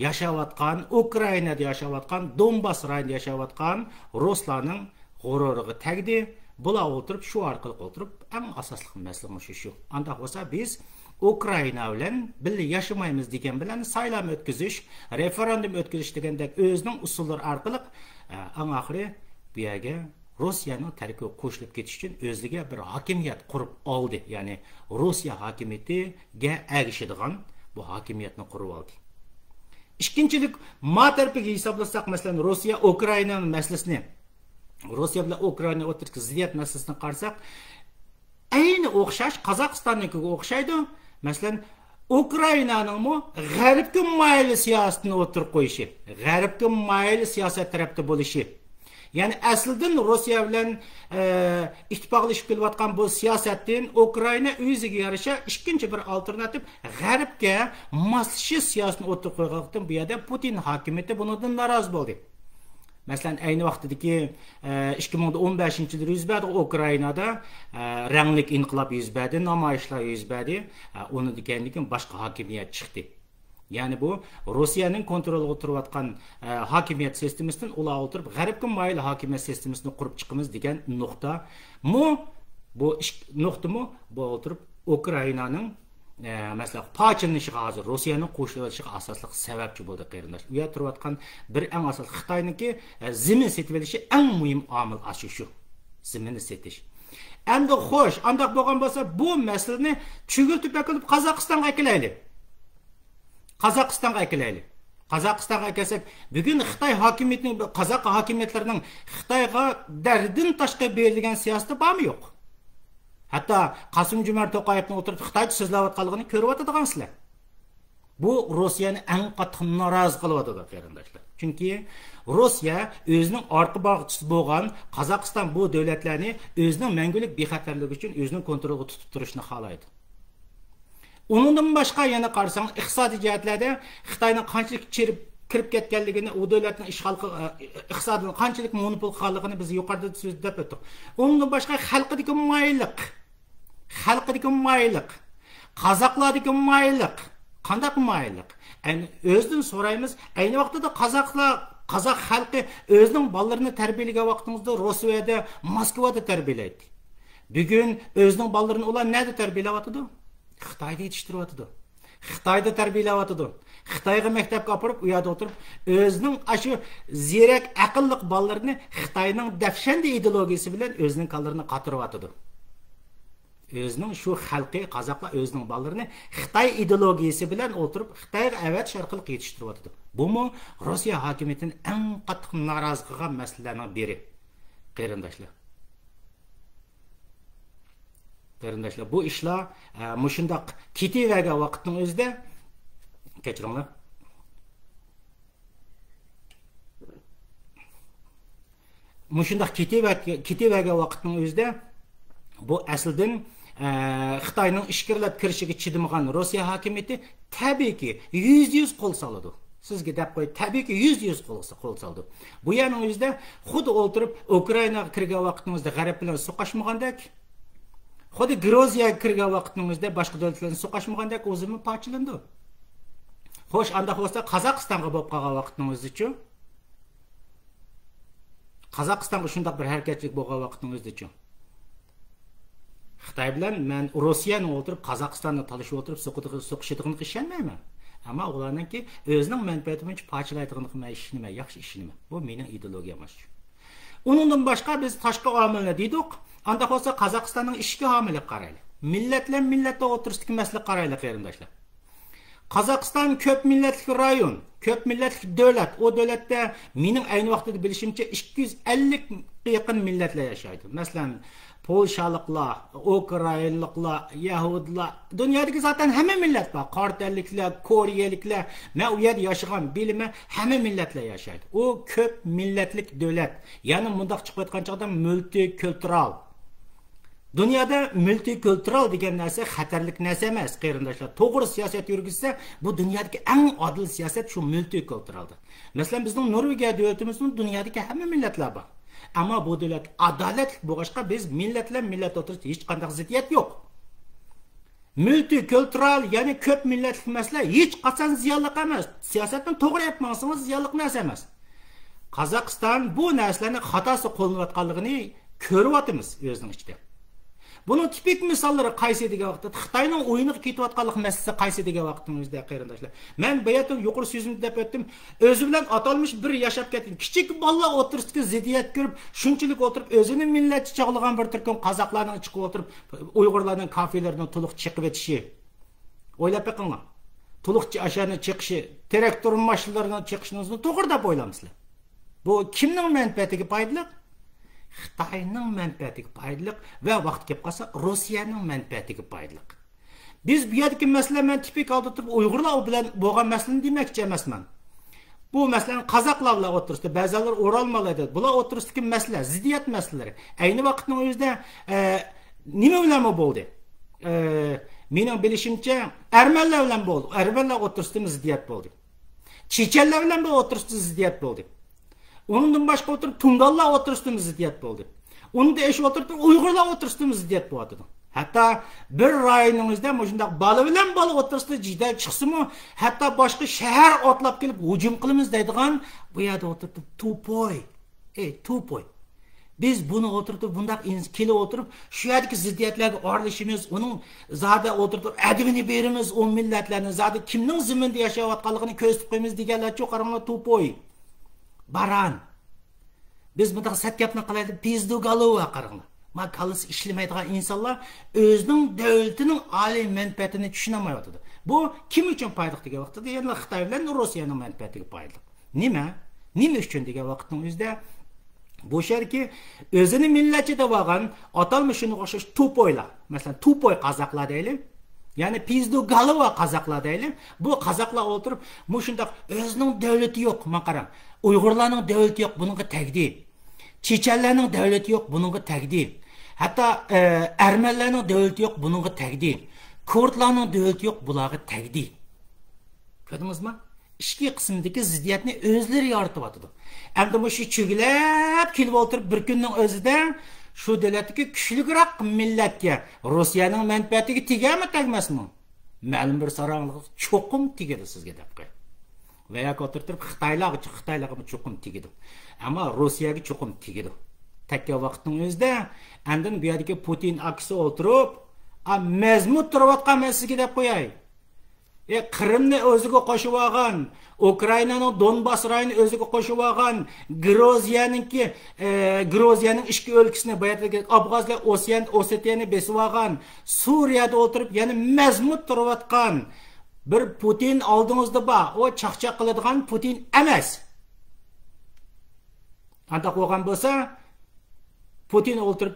ياشاۋاتقان، ئۇكرائىنادا ياشاۋاتقان، دونباس رايونىدا ياشاۋاتقان رۇسلارنىڭ غۇرۇرىغا تەگدى. بۇلار ئولتۇرۇپ، شۇ ئارقىلىق ئولتۇرۇپ، ئەڭ ئاساسلىق مەسىلە مۇشۇ شۇ. ئانداق بولسا بىز ئۇكرائىنا بىلەن بىللە ياشىمايمىز دېگەن بىلەن سايلام ئۆتكۈزۈش، رېفېرېندۇم ئۆتكۈزۈش دېگەندەك ئۆزىنىڭ ئۇسۇللىرى ئارقىلىق، ئە، ئەڭ ئاخىرى بۇ يەرگە روسىيەنىڭ تەركىبىگە قوشۇلۇپ كېتىش ئۈچۈن ئۆزىگە بىر ھاكىمىيەت قۇرۇپ ئالدى. يەنى روسىيە ھاكىمىيىتىگە ئەگىشىدىغان بۇ ھاكىمىيەتنى قۇرۇپ ئالدى. ئىككىنچىلىك، ما تەرىپىگە ھېسابلىساق، مەسىلەن، روسىيە ئۇكرائىنا مەسىلىسىنى، روسىيە بىلەن ئۇكرائىنا ئوتتۇرىسىدىكى زىددىيەت مەسىلىسىنى قارىساق، ئەينى ئوخشاش، قازاقىستاننىڭكىگە ئوخشايدۇ. مەسىلەن، ئۇكرائىنانىڭمۇ غەربكە مايىل سىياسىتىنى ئوتتۇرىغا قويۇشى، غەربكە مايىل سىياسەت تەرەپتە بولۇشى، يەنى ئەسلىدىن روسىيە بىلەن، ئە، ئىتتىپاقلىشىپ كېلىۋاتقان بۇ سىياسەتتىن ئۇكرائىنا ئۆزىگە يارىشا ئىككىنچى بىر ئالتېرناتىپ، غەربكە ماسلىشىش سىياسىتىنى ئوتتۇرىغا قويغانلىقتىن، بۇ يەردە پۇتىن ھاكىمىيىتى بۇنىڭدىن نارازى بولدى. مەسىلەن، ئەينى ۋاقتىدىكى، ئە، ئىككى مىڭ ئون بەشىنچى يىلى يۈز بەردى ئۇكرائىنادا، ئە، رەڭلىك ئىنقىلاب يۈز بەردى، نامايىشلار يۈز بەردى. ئە، ئۇنىڭدىن كېيىن باشقا ھاكىمىيەت چىقتى. يەنى بۇ روسىيەنىڭ كونترولىغا تۇرۇۋاتقان، ئە، ھاكىمىيەت سىستېمىسىدىن ئۇلار ئولتۇرۇپ، غەربكە مايىل ھاكىمىيەت سىستېمىسىنى قۇرۇپ چىقىمىز دېگەن نۇقتىمۇ، بۇ ئىش-، نۇقتىمۇ بۇ ئولتۇرۇپ ئۇكرائىنانىڭ، ئە، مەسىلەن، پارچىلىنىشىغا، ھازىر روسىيەنىڭ قوشۇلۇۋېلىشىغا ئاساسلىق سەۋەبچى بولدى، قېرىنداش. ئۇ يەردە تۇرۇۋاتقان بىر ئەڭ ئاساسلىق خىتاينىڭكى، ئە، زېمىن سېتىۋېلىشى ئەڭ مۇھىم ئامىل ئاشۇ شۇ. زېمىننى سېتىش. ئەمدى خوش، ئانداق بولغان بولسا، بۇ مەسىلىنى چۈگۈلتۈپ ئەكېلىپ قازاقىستانغا ئەكېلەيلى. قازاقىستانغا ئەكېلەيلى. قازاقىستانغا ئەكەلسەك، بۈگۈن خىتاي ھاكىمىيىتىنىڭ، قازاق ھاكىمىيەتلىرىنىڭ خىتايغا دەردىن تاشقا بېرىلگەن سىياسىتى بارمۇ يوق؟ ھەتتا قاسىم جۆمەرت توقايېۋنىڭ ئولتۇرۇپ خىتايچە سۆزلەۋاتقانلىقىنى كۆرۈۋاتىدىغانسىلەر. بۇ روسىيەنى ئەڭ قاتتىق نارازى قىلىۋاتىدۇ، قېرىنداشلار. چۈنكى روسىيە ئۆزىنىڭ ئارقا باغچىسى بولغان قازاقىستان بۇ دۆلەتلەرنى ئۆزىنىڭ مەڭگۈلۈك بىخەتەرلىكى ئۈچۈن ئۆزىنىڭ كونترولىغا تۇتۇپ تۇرۇشنى خالايدۇ. ئۇنىڭدىن باشقا يەنە قارىساڭ، ئىقتىسادىي جەھەتلەردە خىتاينىڭ قانچىلىك چىرىپ كىرىپ كەتكەنلىكىنى، ئۇ دۆلەتنىڭ ئىشغال قىل-، ئىقتىسادىنى قانچىلىك مونوپول قىلغانلىقىنى بىز يۇقىرىدا سۆزلەپ ئۆتتۇق. ئۇنىڭدىن باشقا خەلقىدىكى مۇمايىللىق، خەلقىدىكى مۇمايىللىق، قازاقلاردىكى مۇمايىللىق، قانداق مۇمايىللىق؟ ئەينى ئۆزىدىن سورايمىز. ئەينى ۋاقتىدا قازاقلار، قازاق خەلقى ئۆزىنىڭ بالىلىرىنى تەربىيەلىگەن ۋاقتىڭىزدا روسىيەدە، موسكۋادا تەربىيەلەيتتى. بۈگۈن ئۆزىنىڭ بالىلىرىنى ئۇلار نەدە تەربىيەلەۋاتىدۇ؟ خىتايدا يېتىشتۈرۈۋاتىدۇ. خىتايدا تەربىيەلەۋاتىدۇ. خىتايغا مەكتەپكە ئاپىرىپ، ئۇ يەردە ئولتۇرۇپ، ئۆزىنىڭ ئاشۇ زېرەك، ئەقىللىق بالىلىرىنى خىتاينىڭ دەپشەندە ئىدېئولوگىيىسى بىلەن ئۆزىنىڭ كاللىرىنى قاتۇرۇۋاتىدۇ. ئۆزىنىڭ شۇ خەلقى، قازاقلار ئۆزىنىڭ بالىلىرىنى خىتاي ئىدېئولوگىيىسى بىلەن ئولتۇرۇپ، خىتايغا ئەۋەتىش ئارقىلىق يېتىشتۈرۈۋاتىدۇ. بۇمۇ روسىيە ھاكىمىيىتىنى ئەڭ قاتتىق نارازى قىلغان مەسىلىلەرنىڭ بىرى، قېرىنداشلار. قېرىنداشلار، بۇ ئىشلار، ئە، مۇشۇنداق كېتىۋەرگەن ۋاقىتنىڭ ئۆزىدە، كەچۈرۈڭلار. مۇشۇنداق كېتىۋەر-، كېتىۋەرگەن ۋاقىتنىڭ ئۆزىدە بۇ ئەسلىدىن، ئە، خىتاينىڭ ئىچكىرىلەپ كىرىشىگە چىدىمىغان روسىيە ھاكىمىيىتى تەبىئىيكى يۈزدە يۈز قول سالىدۇ. سىزگە دەپ قوي، تەبىئىيكى يۈزدە يۈز قول، قول سالىدۇ. بۇ يەرنىڭ ئۆزىدە خۇددى ئولتۇرۇپ ئۇكرائىناغا كىرگەن ۋاقتىڭىزدا غەرب بىلەن سوقۇشمىغاندەك، خۇددى گرۇزىيەگە كىرگەن ۋاقتىڭىزدا باشقا دۆلەت بىلەن سوقۇشمىغاندەك ئۇ زېمىن پارچىلىنىدۇ. خوش، ئانداق بولسا قازاقىستانغا بولۇپ قالغان ۋاقتىڭىزدىچۇ؟ قازاقىستانغا شۇنداق بىر ھەرىكەتچىلىك بولغان ۋاقتىڭىزدىچۇ؟ خىتاي بىلەن مەن روسىيەنىڭ ئولتۇرۇپ، قازاقىستاننى تالىشىپ ئولتۇرۇپ، سوقىدىغ-، سوقۇشىدىغىنىغا ئىشەنمەيمەن. ئەمما ئۇلارنىڭكى ئۆزىنىڭ مەنپەئەتى بويىچە پارچىلايدىغىنىغا مەن ئىشىنىمەن، ياخشى ئىشىنىمەن. بۇ مېنىڭ ئىدېئولوگىيەم ئاشۇ. ئۇنىڭدىن باشقا بىز تاشقى ئامىلنى دېدۇق. ئانداق بولسا قازاقىستاننىڭ ئىچكى ئامىلىگە قارايلى. مىللەتلەر مىللەتلەر ئوتتۇرىسىدىكى مەسىلىگە قارايلى، قېرىنداشلار. قازاقىستان كۆپ مىللەتلىك رايون، كۆپ مىللەتلىك دۆلەت. ئۇ دۆلەتتە مېنىڭ ئەينى ۋاقتىدا بىلىشىمچە ئىككى يۈز ئەللىككە يېقىن مىللەتلەر ياشايدۇ. مەسىلەن، پولشالىقلار، ئۇكرائىنلىقلار، يەھۇدىيلار، دۇنيادىكى زاتەن ھەممە مىللەت بار. قارا تەنلىكلەر، كورېيەلىكلەر، مەن ئۇ يەردە ياشىغان، بىلىمەن، ھەممە مىللەتلەر ياشايدۇ. ئۇ كۆپ مىللەتلىك دۆلەت. يەنى مۇنداق چىقىپ ئېيتقان چاغدا مۇلتىكۈلتۇرال. دۇنيادا مۇلتىكۈلتۇرال دېگەن نەرسە خەتەرلىك نەرسە ئەمەس، قېرىنداشلار. توغرا سىياسەت يۈرگۈزسە، بۇ دۇنيادىكى ئەڭ ئادىل سىياسەت شۇ مۇلتىكۈلتۇرالدۇر. مەسىلەن، بىزنىڭ نورۋېگىيە دۆلىتىمىزدىمۇ دۇنيادىكى ھەممە مىللەتلەر بار. ئەمما بۇ دۆلەت ئادالەتلىك بولغاچقا، بىز مىللەت بىلەن مىللەت ئوتتۇرىسىدا ھېچقانداق زىددىيەت يوق. مۇلتىكۈلتۇرال، يەنى كۆپ مىللەتلىك مەسىلە ھېچقاچان زىيانلىق ئەمەس. سىياسەتنى توغرا ئېلىپ ماڭسىڭىز، زىيانلىق نەرسە ئەمەس. قازاقىستان بۇ نەرسىلەرنى خاتاسى قوللىنىۋاتقانلىقىنى كۆرۈۋاتىمىز ئۆزىنىڭ ئىچىدە. بۇنىڭ تىپىك مىساللىرى قايسى دېگەن ۋاقىتتا، خىتاينىڭ ئويۇنىغا كېتىۋاتقانلىق مەسىلىسى قايسى دېگەن ۋاقىتنىڭ ئۆزىدە، قېرىنداشلار. مەن باياتىن يۇقىرى سۆزۈمدە دەپ ئۆتتۈم. ئۆزى بىلەن ئاتالمىش بىر ياشاپ كەتكەن كىچىك بالىلار ئوتتۇرىسىدىكى زىددىيەت كۆرۈپ، شۇنچىلىك ئولتۇرۇپ، ئۆزىنى مىللەتچى چاغلىغان بىر تۈركۈم قازاقلارنىڭ چىقىپ ئولتۇرۇپ، ئۇيغۇرلارنىڭ كافىرلىرىنىڭ تولۇق چېقىۋېتىشى. ئويلاپ بېقىڭلار. تولۇق ئاشۇنى چېقىشى، تىراكتور ماشىنىلىرىنىڭ چېقىشىنى توغرا دەپ ئويلامسىلەر؟ بۇ كىمنىڭ مەنپەئەتىگە پايدىلىق؟ خىتاينىڭ مەنپەئەتىگە پايدىلىق ۋە ۋاقتى كېلىپ قالسا، روسىيەنىڭ مەنپەئەتىگە پايدىلىق. بىز بۇ يەردىكى مەسىلە، مەن تىپىك ھالدا تۇرۇپ ئۇيغۇرلار بىلەن بولغان مەسىلىنى دېمەكچى ئەمەسمەن. بۇ مەسىلەن قازاقلار بىلەن ئوتتۇرىسىدا، بەزىلەر ئورالمانلار دەيدۇ. بۇلار ئوتتۇرىسىدىكى مەسىلە، زىددىيەت مەسىلىلىرى. ئەينى ۋاقىتنىڭ ئۆزىدە، ئە، نېمە بىلەنمۇ بولدى؟ ئە، مېنىڭ بىلىشىمچە، ئەرمەنلەر بىلەن بولدى. ئەرمەنلەر ئوتتۇرىسىدىمۇ زىددىيەت بولدى. چېچەنلەر بىلەن بۇ ئوتتۇرىسىدا زىددىيەت بولدى. ئۇنىڭدىن باشقا ئولتۇرۇپ تۇڭگانلار ئوتتۇرىسىدىمۇ زىددىيەت بولدى. ئۇنىڭدىن ئېشىپ ئولتۇرۇپ ئۇيغۇرلار ئوتتۇرىسىدىمۇ زىددىيەت بولۇۋاتىدۇ. ھەتتا بىر رايوننىڭ ئۆزىدە مۇشۇنداق بالا بىلەن بالا ئوتتۇرىسىدا جېدەل چىقسىمۇ، ھەتتا باشقا شەھەر ئاتلاپ كېلىپ ھۇجۇم قىلىمىز دەيدىغان، بۇ يەردە ئولتۇرۇپ تۇپوي. ئەي، تۇپوي. بىز بۇنى ئولتۇرتۇپ، بۇنداق ئىنس-، كېلىپ ئولتۇرۇپ، شۇ يەردىكى زىددىيەتلەرگە ئارىلىشىمىز، ئۇنىڭ زادى ئولتۇرتۇپ ئەدىبىنى بېرىمىز، ئۇ مىللەتلەرنى زادى كىمنىڭ زېمىنىدا ياشاۋاتقانلىقىنى كۆرسىتىپ قويىمىز دېگەنلەرچۇ، قاراڭلار، تۇپوي. باران. بىز مۇنداق سەت گەپنى قىلايلى، پىزدۇ گالوۋا قاراڭلار. ما كاللىسى ئىشلىمەيدىغان ئىنسانلار ئۆزىنىڭ دۆلىتىنىڭ ئالىي مەنپەئەتىنى چۈشىنەلمەيۋاتىدۇ. بۇ كىم ئۈچۈن پايدىلىق دېگەن ۋاقىتتا، يەنە خىتاي بىلەن روسىيەنىڭ مەنپەئەتىگە پايدىلىق. نېمە؟ نېمە ئۈچۈن دېگەن ۋاقىتنىڭ ئۆزىدە، بۇ شەركى ئۆزىنى مىللەتچى دەۋالغان ئاتالمىش شۇنىڭغا ئوخشاش توپويلار، مەسىلەن، توپوي قازاقلار دەيلى، يەنى پىزدۇ گالىۋا قازاقلار دەيلى، بۇ قازاقلار ئولتۇرۇپ، مۇشۇنداق ئۆزىنىڭ دۆلىتى يوق، ماڭا قاراڭ، ئۇيغۇرلارنىڭ دۆلىتى يوق، بۇنىڭغا تەگدى. چېچەنلەرنىڭ دۆلىتى يوق، بۇنىڭغا تەگدى. ھەتتا، ئە، ئەرمەنلەرنىڭ دۆلىتى يوق، بۇنىڭغا تەگدى. كۇردلارنىڭ دۆلىتى يوق، بۇلارغا تەگدى. كۆردىڭىزمۇ؟ ئىچكى قىسمىدىكى زىددىيەتنى ئۆزلىرى يارىتىۋاتىدۇ. ئەمدى مۇشۇ چۆگىلەپ كېلىپ ئولتۇرۇپ، بىر كۈننىڭ ئۆزىدە شۇ دۆلەتتىكى كۈچلۈكرەك مىللەتكە، روسىيەنىڭ مەنپەئەتىگە تېگەرمۇ تەگمەسمۇ؟ مەلۇم بىر ساراڭلىققا چوقۇم تېگىدۇ سىزگە دەپ قوي. ۋە ياكى ئولتۇرتۇپ خىتايلارغا، خىتايلارغىمۇ چوقۇم تېگىدۇ. ئەمما روسىيەگە چوقۇم تېگىدۇ. تەگكەن ۋاقىتنىڭ ئۆزىدە ئاندىن بۇ يەردىكى پۇتىن ئاكىسى ئولتۇرۇپ، ئا، مەزمۇت تۇرۇۋاتقان، مەن سىزگە دەپ قوياي. ئە، قىرىمنى ئۆزىگە قوشۇۋالغان، ئۇكرائىنانىڭ دونباس رايونىنى ئۆزىگە قوشۇۋالغان، گروزىيەنىڭكى، ئە، گروزىيەنىڭ ئىچكى ئۆلكىسىنى، باياتىدىكى ئابخازىيە، ئوسيەن-، ئوسېتىيەنى بېسىۋالغان، سۇرىيەدە ئولتۇرۇپ يەنە مەزمۇت تۇرۇۋاتقان بىر پۇتىن ئالدىڭىزدا بار، ئۇ چاقچاق قىلىدىغان پۇتىن ئەمەس. ئانداق بولغان بولسا، پۇتىن ئولتۇرۇپ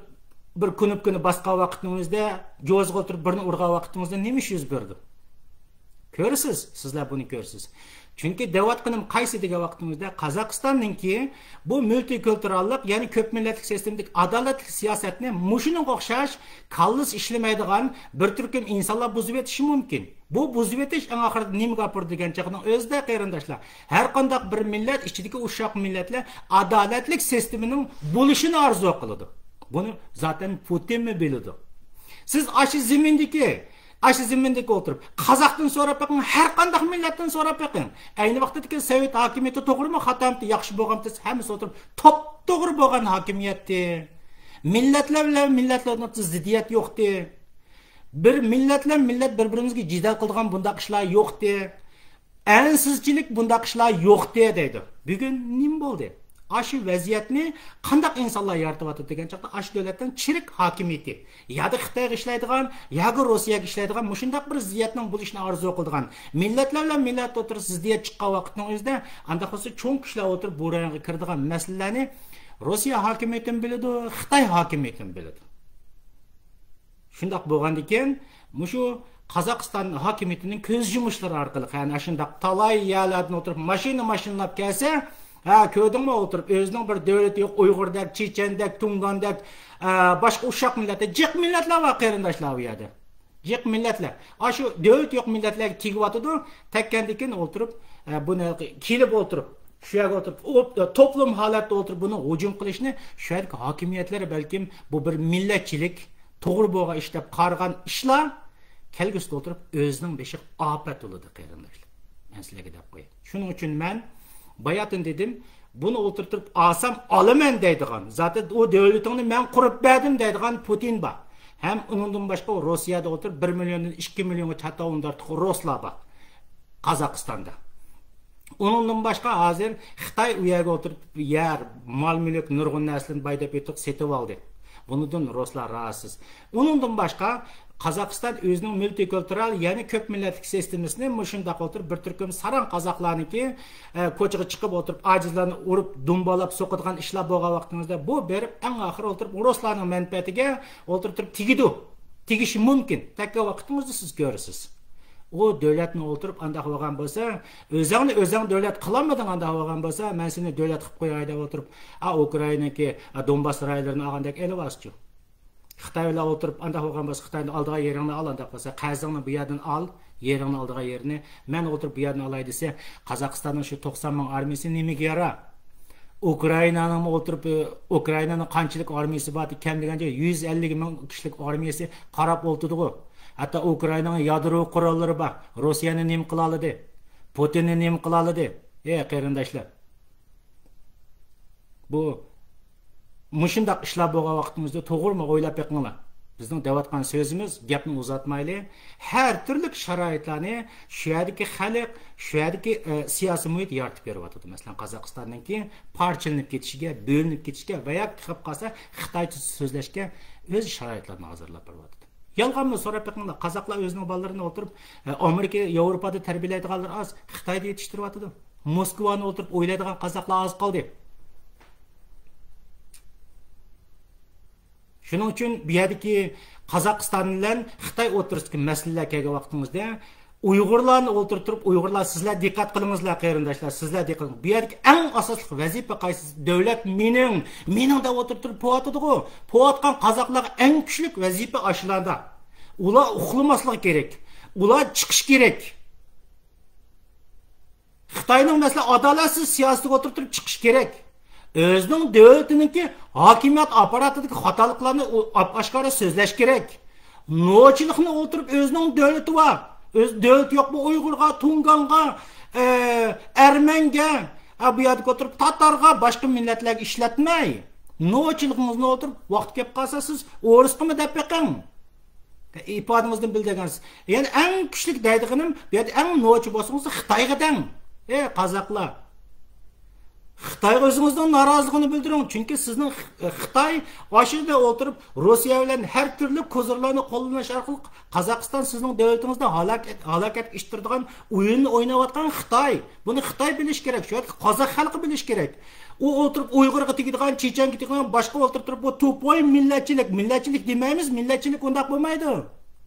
بىر كۇنۇپكىنى باسقان ۋاقىتنىڭ ئۆزىدە، جوزىغا ئولتۇرۇپ بىرنى ئۇرغان ۋاقىتنىڭ ئۆزىدە نېمە ئىش يۈز بېرىدۇ؟ كۆرىسىز، سىزلەر بۇنى كۆرىسىز. چۈنكى دەۋاتقىنىم قايسى دېگەن ۋاقىتنىڭ ئۆزىدە، قازاقىستاننىڭكى بۇ مۇلتىكۈلتۇراللىق، يەنى كۆپ مىللەتلىك سىستېمىدىكى ئادالەتلىك سىياسەتنى مۇشۇنىڭغا ئوخشاش كاللىسى ئىشلىمەيدىغان بىر تۈركۈم ئىنسانلار بۇزۇۋېتىشى مۇمكىن. بۇ بۇزۇۋېتىش ئەڭ ئاخىرىدا نېمىگە ئاپىرىدۇ دېگەن چاغنىڭ ئۆزىدە، قېرىنداشلار، ھەر قانداق بىر مىللەت ئىچىدىكى ئۇششاق مىللەتلەر ئادالەتلىك سىستېمىنىڭ بولۇشىنى ئارزۇ قىلىدۇ. بۇنى زاتەن پۇتىنمۇ بىلىدۇ. سىز ئاشۇ زېمىندىكى، ئاشۇ زېمىندىكى ئولتۇرۇپ، قازاقتىن سوراپ بېقىڭ، ھەر قانداق مىللەتتىن سوراپ بېقىڭ. ئەينى ۋاقتىدىكى سوۋېت ھاكىمىيىتى توغرىمۇ، خاتامۇ، ياخشى بولغانمۇ دېسە، ھەممىسى ئولتۇرۇپ، توپتوغرا بولغان ھاكىمىيەتتى. مىللەتلەر بىلەن مىللەتلەر ئوتتۇرىسىدا زىددىيەت يوقتى. بىر مىللەت بىلەن مىللەت بىر-بىرىمىزگە جېدەل قىلىدىغان بۇنداق ئىشلار يوقتى. ئەنسىزچىلىك بۇنداق ئىشلار يوقتى دەيدۇ. بۈگۈن نېمە بولدى؟ ئاشۇ ۋەزىيەتنى قانداق ئىنسانلار يارىتىۋاتىدۇ دېگەن چاغدا، ئاشۇ دۆلەتنىڭ چىرىك ھاكىمىيىتى، يا خىتايغا ئىشلەيدىغان، يا روسىيەگە ئىشلەيدىغان، مۇشۇنداق بىر زىددىيەتنىڭ بولۇشىنى ئارزۇ قىلىدىغان، مىللەتلەر بىلەن مىللەت ئوتتۇرىسىدا زىددىيەت چىققان ۋاقىتنىڭ ئۆزىدە، ئانداق بولسا چوڭ كۈچلەر ئولتۇرۇپ بۇ رايونغا كىرىدىغان مەسىلىلەرنى روسىيە ھاكىمىيىتىمۇ بىلىدۇ، خىتاي ھاكىمىيىتىمۇ بىلىدۇ. شۇنداق بولغاندىكىن، مۇشۇ قازاقىستان ھاكىمىيىتىنىڭ كۆز يۇمۇشلىرى ئارقىلىق، يەنى ئاشۇنداق تالاي يەرلەردىن ئولتۇرۇپ ماشىنا ماشىنىلاپ كەلسە، ھە، كۆردۈڭمۇ ئولتۇرۇپ، ئۆزىنىڭ بىر دۆلىتى يوق، ئۇيغۇردەك، چېچەندەك، تۇڭگاندەك، ئە، باشقا ئۇششاق مىللەتتە جىق مىللەتلەر بار، قېرىنداشلار، بۇ يەردە. جىق مىللەتلەر. ئاشۇ دۆلىتى يوق مىللەتلەرگە تېگىۋاتىدۇ، تەگكەندىن كېيىن ئولتۇرۇپ، ئە، بۇنى كېلىپ ئولتۇرۇپ، شۇ يەرگە ئولتۇرۇپ، ئوپ-، توپلۇم ھالەتتە ئولتۇرۇپ بۇنىڭغا ھۇجۇم قىلىشنى شۇ يەردىكى ھاكىمىيەتلەر بەلكىم بۇ بىر مىللەتچىلىك، توغرا بولغان ئىش دەپ قارىغان ئىشلار كەلگۈسىدە ئولتۇرۇپ ئۆزىنىڭ بېشىغا ئاپەت بولىدۇ، قېرىنداشلار. مەن سىلەرگە دەپ قوياي. شۇنىڭ ئۈچۈن مەن باياتىن دېدىم، بۇنى ئولتۇرتۇپ ئالسام ئالىمەن دەيدىغان، زاتەن ئۇ دۆلىتىڭنى مەن قۇرۇپ بەردىم دەيدىغان پۇتىن بار. ھەم ئۇنىڭدىن باشقا روسىيەدە ئولتۇرۇپ بىر مىليوندىن ئىككى مىليونغا چاتا ئۇندارتىق رۇسلار بار. قازاقىستاندا. ئۇنىڭدىن باشقا ھازىر خىتاي ئۇ يەرگە ئولتۇرۇپ يەر، مال-مۈلۈك، نۇرغۇن نەرسىلەرنى بايداپ ئۆتۈپ سېتىۋالدى. بۇنىڭدىن رۇسلار رازىسىز. ئۇنىڭدىن باشقا قازاقىستان ئۆزىنىڭ مۇلتىكۈلتۇرال، يەنى كۆپ مىللەتلىك سىستېمىسىنى مۇشۇنداق ئولتۇرۇپ بىر تۈركۈم ساراڭ قازاقلارنىڭكى، ئە، كوچىغا چىقىپ ئولتۇرۇپ ئاجىزلارنى ئۇرۇپ دۇمبالاپ سوقىدىغان ئىشلار بولغان ۋاقتىڭىزدا بۇ بېرىپ ئەڭ ئاخىرى ئولتۇرۇپ رۇسلارنىڭ مەنپەئەتىگە ئولتۇرۇپ تېگىدۇ. تېگىشى مۇمكىن. تەگكەن ۋاقتىڭىزدا سىز كۆرىسىز. ئۇ دۆلەتنى ئولتۇرۇپ ئانداق بولغان بولسا، ئۆزۈڭنى ئۆزۈڭ دۆلەت قىلالمىدىڭ ئانداق بولغان بولسا، مەن سېنى دۆلەت قىلىپ قوياي دەپ ئولتۇرۇپ، ئا، ئۇكرائىنىنىڭكى، ئا، دونباس رايونلىرىنى ئالغاندەك ئېلىۋالسىچۇ. خىتاي بىلەن ئولتۇرۇپ ئانداق بولغان بولسا، خىتاينى ئالىدىغان يېرىڭنى ئال، ئانداق بولسا قەرزىڭنى بۇ يەردىن ئال، يېرىڭنى ئالىدىغان يېرىنى. مەن ئولتۇرۇپ بۇ يەردىن ئالاي دېسە، قازاقىستاننىڭ شۇ توقسان مىڭ ئارمىيىسى نېمىگە يارا؟ ئۇكرائىنانىڭمۇ ئولتۇرۇپ، ئۇكرائىنانىڭ قانچىلىك ئارمىيىسى بار؟ كەم دېگەندە يۈز ئەللىك مىڭ كىشىلىك ئارمىيىسى قاراپ ئولتۇرىدىغۇ. ھەتتا ئۇكرائىنانىڭ يادرو قوراللىرى بار. روسىيەنى نېمە قىلالىدى؟ پۇتىننى نېمە قىلالىدى؟ ئەي قېرىنداشلار، بۇ مۇشۇنداق ئىشلار بولغان ۋاقتىمىزدا توغرىمۇ ئويلاپ بېقىڭلار. بىزنىڭ دەۋاتقان سۆزىمىز، گەپنى ئۇزارتمايلى، ھەر تۈرلۈك شارائىتلارنى شۇ يەردىكى خەلق، شۇ يەردىكى، ئە، سىياسىي مۇھىت يارىتىپ بېرىۋاتىدۇ. مەسىلەن، قازاقىستاننىڭكى پارچىلىنىپ كېتىشىگە، بۆلۈنۈپ كېتىشىگە ۋە ياكى خېلىپ قالسا خىتايچە سۆزلەشكە ئۆزى شارائىتلارنى ھازىرلاپ بېرىۋاتىدۇ. يالغانمۇ؟ سوراپ بېقىڭلار. قازاقلار ئۆزىنىڭ بالىلىرىنى ئولتۇرۇپ، ئە، ئامېرىكا، ياۋروپادا تەربىيەلەيدىغانلىرى ئاز، خىتايدا يېتىشتۈرۈۋاتىدۇ. موسكۋانى ئولتۇرۇپ ئويلايدىغان قازاقلار ئاز قالدى. شۇنىڭ ئۈچۈن بۇ يەردىكى قازاقىستان بىلەن خىتاي ئوتتۇرىسىدىكى مەسىلىلەر كەلگەن ۋاقتىڭىزدا، ئۇيغۇرلارنى ئولتۇرتۇپ، ئۇيغۇرلار، سىزلەر دىققەت قىلىڭلار، قېرىنداشلار، سىزلەر دىققەت قىلىڭ. بۇ يەردىكى ئەڭ ئاساسلىق ۋەزىپە قايسى؟ دۆلەت مېنىڭ، مېنىڭ دەپ ئولتۇرتۇپ پوۋاتىدىغۇ. پوۋاتقان قازاقلارغا ئەڭ كۈچلۈك ۋەزىپە ئاشۇلاردا. ئۇلار ئۇخلىماسلىقى كېرەك. ئۇلار چىقىشى كېرەك. خىتاينىڭ، مەسىلەن، ئادالەتسىز سىياسىتىگە ئولتۇرۇپ تۇرۇپ چىقىش كېرەك. ئۆزىنىڭ دۆلىتىنىڭكى ھاكىمىيەت ئاپپاراتىدىكى خاتالىقلارنى ئۇ-، ئاپئاشكارا سۆزلەش كېرەك. نوچىلىقنى ئولتۇرۇپ ئۆزىنىڭ دۆلىتى بار. ئۆز دۆلىتى يوقمۇ ئۇيغۇرغا، تۇڭگانغا، ئە، ئەرمەنگە، ئە، بۇ يەردىكى ئولتۇرۇپ تاتارغا، باشقا مىللەتلەرگە ئىشلەتمەي، نوچىلىقىڭىزنى ئولتۇرۇپ ۋاقتى كەپ قالسا سىز ئورۇسقىمۇ دەپ بېقىڭ. ئىپادىڭىزدىن بىلدۈرگەنسىز. يەنى ئەڭ كۈچلۈك دەيدىغىنىم، بۇ يەردە ئەڭ نوچى بولسىڭىز خىتايغا دەڭ. ئەي قازاقلار. خىتايغا ئۆزىڭىزنىڭ نارازىلىقىنى بىلدۈرۈڭ. چۈنكى سىزنىڭ خ-، خىتاي ئاشۇ يەردە ئولتۇرۇپ روسىيە بىلەن ھەر تۈرلۈك كوزىرلارنى قوللىنىش ئارقىلىق قازاقىستان سىزنىڭ دۆلىتىڭىزنى ھالاكەت، ھالاكەتكە ئىتتىرىدىغان ئويۇننى ئويناۋاتقان خىتاي. بۇنى خىتاي بىلىشى كېرەك. شۇ يەردىكى قازاق خەلقى بىلىشى كېرەك. ئۇ ئولتۇرۇپ ئۇيغۇرغا تېگىدىغان، چېچەنگە تېگىدىغان، باشقا ئولتۇرۇپ تۇرۇپ، بۇ تۇپوي مىللەتچىلىك، مىللەتچىلىك دېمەيمىز، مىللەتچىلىك ئۇنداق بولمايدۇ.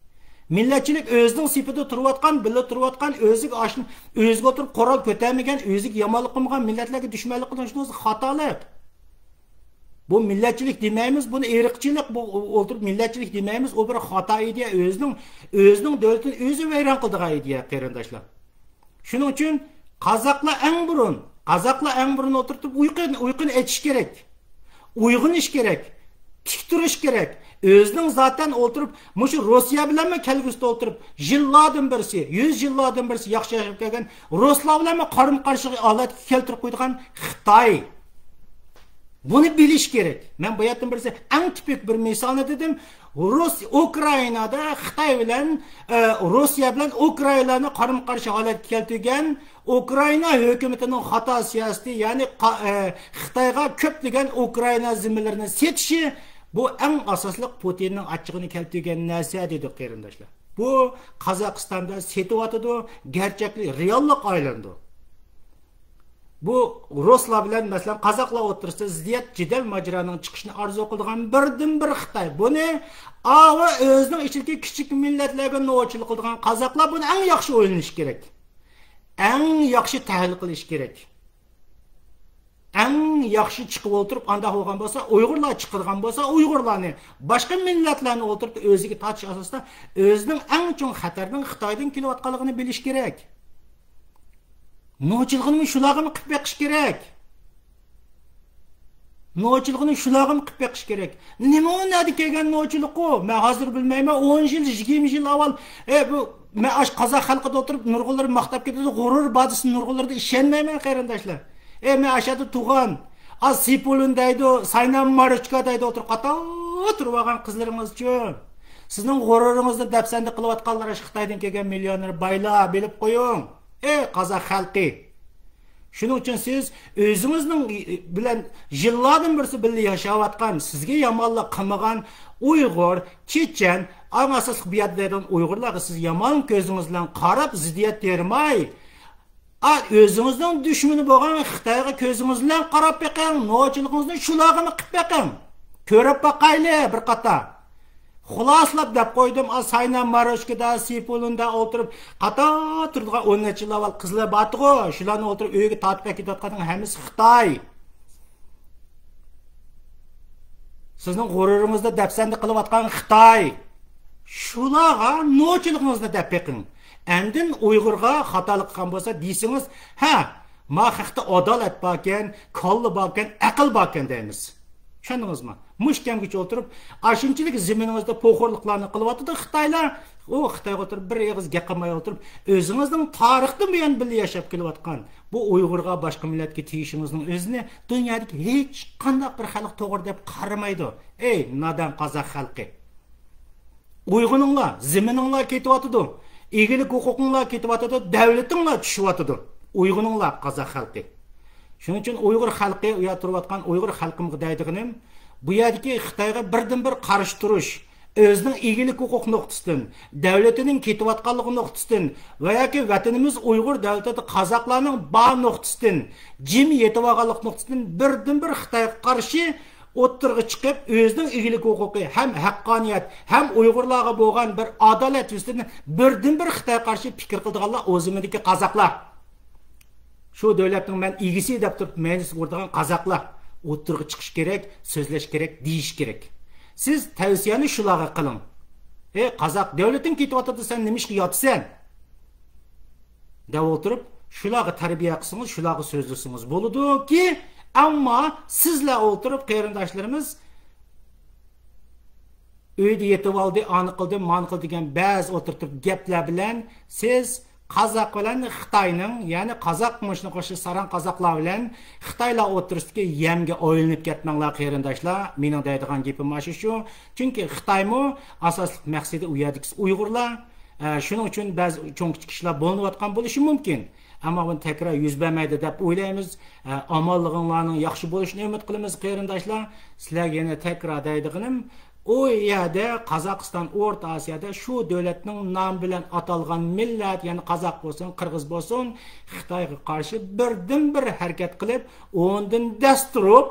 مىللەتچىلىك ئۆزىنىڭ سېپىدە تۇرۇۋاتقان، بىللە تۇرۇۋاتقان، ئۆزىگە ئاشۇ، ئۆزىگە ئولتۇرۇپ قورال كۆتەرمىگەن، ئۆزىگە يامانلىق قىلمىغان مىللەتلەرگە دۈشمەنلىك قىلىش، شۇنىڭ خاتالىق. بۇ مىللەتچىلىك دېمەيمىز، بۇنى ئىرقچىلىق، بۇ ئولتۇرۇپ مىللەتچىلىك دېمەيمىز، ئۇ بىر خاتا ئىدىيە، ئۆزىنىڭ، ئۆزىنىڭ دۆلىتىنى ئۆزى ۋەيران قىلىدىغان ئىدىيە، قېرىنداشلار. شۇنىڭ ئۈچۈن قازاقلار ئەڭ بۇرۇن، قازاقلار ئەڭ بۇرۇن ئولتۇرۇپ تۇرۇپ ئۇيقۇ-، ئۇيقۇنى ئېچىش كېرەك. ئويغىنىش كېرەك. تىك تۇرۇش كېرەك. ئۆزىنىڭ زاتەن ئولتۇرۇپ، مۇشۇ روسىيە بىلەنمۇ كەلگۈسىدە ئولتۇرۇپ، يىللاردىن بىرسى، يۈز يىللاردىن بىرسى ياخشى ياشاپ كەلگەن رۇسلار بىلەنمۇ قارىمۇ قارشى ھالەتكە كەلتۈرۈپ قويىدىغان خىتاي. بۇنى بىلىش كېرەك. مەن باياتتىن بىرسى ئەڭ تىپىك بىر مىسالنى دېدىم. رۇس-، ئۇكرائىنادا خىتاي بىلەن، ئە، روسىيە بىلەن ئۇكرائىنانى قارىمۇ قارشى ھالەتكە كەلتۈرگەن ئۇكرائىنا ھۆكۈمىتىنىڭ خاتا سىياسىتى، يەنى قا-، ئە، خىتايغا كۆپلىگەن ئۇكرائىنا زېمىنلىرىنى سېتىشى، بۇ ئەڭ ئاساسلىق پۇتىننىڭ ئاچچىقىنى كەلتۈرگەن نەرسە، دېدۇق قېرىنداشلار. بۇ قازاقىستاندا سېتىۋاتىدۇ، گەرچەكلىك رېئاللىققا ئايلىنىدۇ. بۇ رۇسلار بىلەن، مەسىلەن، قازاقلار ئوتتۇرىسىدا زىددىيەت، جېدەل، ماجىرانىڭ چىقىشىنى ئارزۇ قىلىدىغان بىردىنبىر خىتاي. بۇنى ئاۋۇ ئۆزىنىڭ ئىچىدىكى كىچىك مىللەتلەرگە نوچىلىق قىلىدىغان قازاقلار بۇنى ئەڭ ياخشى ئويلىنىشى كېرەك. ئەڭ ياخشى تەھلىل قىلىشى كېرەك. ئەڭ ياخشى چىقىپ ئولتۇرۇپ، ئانداق بولغان بولسا، ئۇيغۇرلار چىقىدىغان بولسا، ئۇيغۇرلارنى، باشقا مىللەتلەرنى ئولتۇرۇپ ئۆزىگە تارتىش ئاساسىدا ئۆزىنىڭ ئەڭ چوڭ خەتەرنىڭ خىتايدىن كېلىۋاتقانلىقىنى بىلىشى كېرەك. نوچىلىقىنىمۇ شۇلارغىمۇ قىلىپ بېقىش كېرەك. نوچىلىقىنى شۇلارغىمۇ قىلىپ بېقىش كېرەك. نېمە ئۇ نەدە كەلگەن نوچىلىقۇ؟ مەن ھازىر بىلمەيمەن. ئون يىل، يىگىرمە يىل ئاۋۋال، ئە، بۇ، مەن ئاش قازاق خەلقىدە ئولتۇرۇپ، نۇرغۇنلىرى ماختاپ كېتىدۇ، غۇرۇر بادىسى نۇرغۇنلىرىدا ئىشەنمەيمەن، قېرىنداشلار. ئە، مەن ئاشادا تۇغان، ئا، سېپۇلۇن دەيدۇ، ساينا ماروچكا دەيدۇ، ئولتۇرۇپ قاتار تۇرۇۋالغان قىزلىرىڭىزچۇ؟ سىزنىڭ غۇرۇرىڭىزنى دەپسەندە قىلىۋاتقانلار ئاشۇ خىتايدىن كەلگەن مىليونېر بايلار، بىلىپ قويۇڭ. ئەي قازاق خەلقى! شۇنىڭ ئۈچۈن سىز ئۆزىڭىزنىڭ بىلەن يىللاردىن بېرى بىللە ياشاۋاتقان، سىزگە يامانلىق قىلمىغان ئۇيغۇر، چېچەن، ئەڭ ئاساسلىق بۇ يەردە دەيدىغان ئۇيغۇرلارغا سىز يامان كۆزىڭىز بىلەن قاراپ زىددىيەت تېرىماي، ئا، ئۆزىڭىزنىڭ دۈشمىنى بولغان خىتايغا كۆزىڭىز بىلەن قاراپ بېقىڭ، نوچىلىقىڭىزنى شۇلارغىمۇ قىلىپ بېقىڭ. كۆرۈپ باقايلى بىر قاتا. خۇلاسىلاپ دەپ قويدۇم، ئا، ساينا ماروچكىدا، سېپۇلۇندا ئولتۇرۇپ، قاتار تۇرىدىغان ئون نەچچە يىل ئاۋۋال قىزلار بارتىغۇ، شۇلارنى ئولتۇرۇپ ئۆيگە تارتىپ ئەكېتىۋاتقاننىڭ ھەممىسى خىتاي. سىزنىڭ غۇرۇرىڭىزدا دەپسەندە قىلىۋاتقان خىتاي. شۇلارغا نوچىلىقىڭىزنى دەپ بېقىڭ. ئاندىن ئۇيغۇرغا خاتالىق قىلغان بولسا دېسىڭىز، ھە، ما خەقتە ئادالەت باركەن، كاللا باركەن، ئەقىل باركەن دەيمىز. چۈشەندىڭىزمۇ؟ مۇشۇ كەمگىچە ئولتۇرۇپ، ئاشۇنچىلىك زېمىنىڭىزدا پوخۇرلۇقلارنى قىلىۋاتىدۇ خىتايلار. ئۇ خىتايغا ئولتۇرۇپ، بىر ئېغىز گەپ قىلماي ئولتۇرۇپ، ئۆزىڭىزنىڭ تارىختىن بۇيان بىللە ياشاپ كېلىۋاتقان بۇ ئۇيغۇرغا، باشقا مىللەتكە تېگىشىڭىزنىڭ ئۆزىنى دۇنيادىكى ھېچقانداق بىر خەلق توغرا دەپ قارىمايدۇ. ئەي نادان قازاق خەلقى! ئويغىنىڭلار، زېمىنىڭلار كېتىۋاتىدۇ. ئىگىلىك ھوقۇقۇڭلار كېتىۋاتىدۇ، دەۋلىتىڭلار چۈشۈۋاتىدۇ. ئويغىنىڭلار، قازاق خەلقى. شۇنىڭ ئۈچۈن ئۇيغۇر خەلقى، ئۇ يەردە تۇرۇۋاتقان ئۇيغۇر خەلقىمگە دەيدىغىنىم، بۇ يەردىكى خىتايغا بىردىنبىر قارشى تۇرۇش، ئۆزىنىڭ ئىگىلىك ھوقۇق نۇقتىسىدىن، دەۋلىتىنىڭ كېتىۋاتقانلىقى نۇقتىسىدىن ۋە ياكى ۋەتىنىمىز ئۇيغۇر دەۋلىتىدە قازاقلارنىڭ بار نۇقتىسىدىن، جىم يېتىۋالغانلىق نۇقتىسىدىن بىردىنبىر خىتايغا قارشى ئوتتۇرىغا چىقىپ، ئۆزىنىڭ ئىگىلىك ھوقۇقى ھەم ھەققانىيەت، ھەم ئۇيغۇرلارغا بولغان بىر ئادالەت يۈزىسىدىن بىردىنبىر خىتايغا قارشى پىكىر قىلىدىغانلار ئۇ زېمىندىكى قازاقلار. شۇ دۆلەتنىڭ مەن ئىگىسى دەپ تۇرۇپ مەينىسىگە ئۇرىدىغان قازاقلار ئوتتۇرىغا چىقىش كېرەك، سۆزلەش كېرەك، دېيىش كېرەك. سىز تەۋسىيەنى شۇلارغا قىلىڭ. ئەي قازاق، دەۋلىتىڭ كېتىۋاتىدۇ، سەن نېمىشقا ياتىسەن؟ دەپ ئولتۇرۇپ، شۇلارغا تەربىيە قىلسىڭىز، شۇلارغا سۆزلىسىڭىز بولىدۇكى، ئەمما سىزلەر ئولتۇرۇپ، قېرىنداشلىرىمىز، ئۆيدە يېتىۋالدى، ئانى قىلدى، مانى قىلدى دېگەن بەزى ئولتۇرۇپ گەپلەر بىلەن سىز قازاق بىلەن خىتاينىڭ، يەنى قازاق مۇشۇنى قوشۇپ ساراڭ قازاقلار بىلەن خىتايلار ئوتتۇرىسىدىكى يەمگە ئايلىنىپ كەتمەڭلار، قېرىنداشلار. مېنىڭ دەيدىغان گېپىم مانا شۇ. چۈنكى خىتايمۇ ئاساسلىق مەقسىتى ئۇ يەردىكى ئۇيغۇرلار. ئە، شۇنىڭ ئۈچۈن بەزى چوڭ كىچىك ئىشلار بولۇنۇۋاتقان بولۇشى مۇمكىن. ئەمما بۇنى تەكرار يۈز بەرمەيدۇ دەپ ئويلايمىز. ئە، ئامانلىقىڭلارنىڭ ياخشى بولۇشىنى ئۈمىد قىلىمىز، قېرىنداشلار. سىلەرگە يەنە تەكرار دەيدىغىنىم، ئۇ يەردە قازاقىستان، ئورتا ئاسىيادا شۇ دۆلەتنىڭ نامى بىلەن ئاتالغان مىللەت، يەنى قازاق بولسۇن، قىرغىز بولسۇن، خىتايغا قارشى بىردىنبىر ھەرىكەت قىلىپ، ئورنىدىن دەس تۇرۇپ،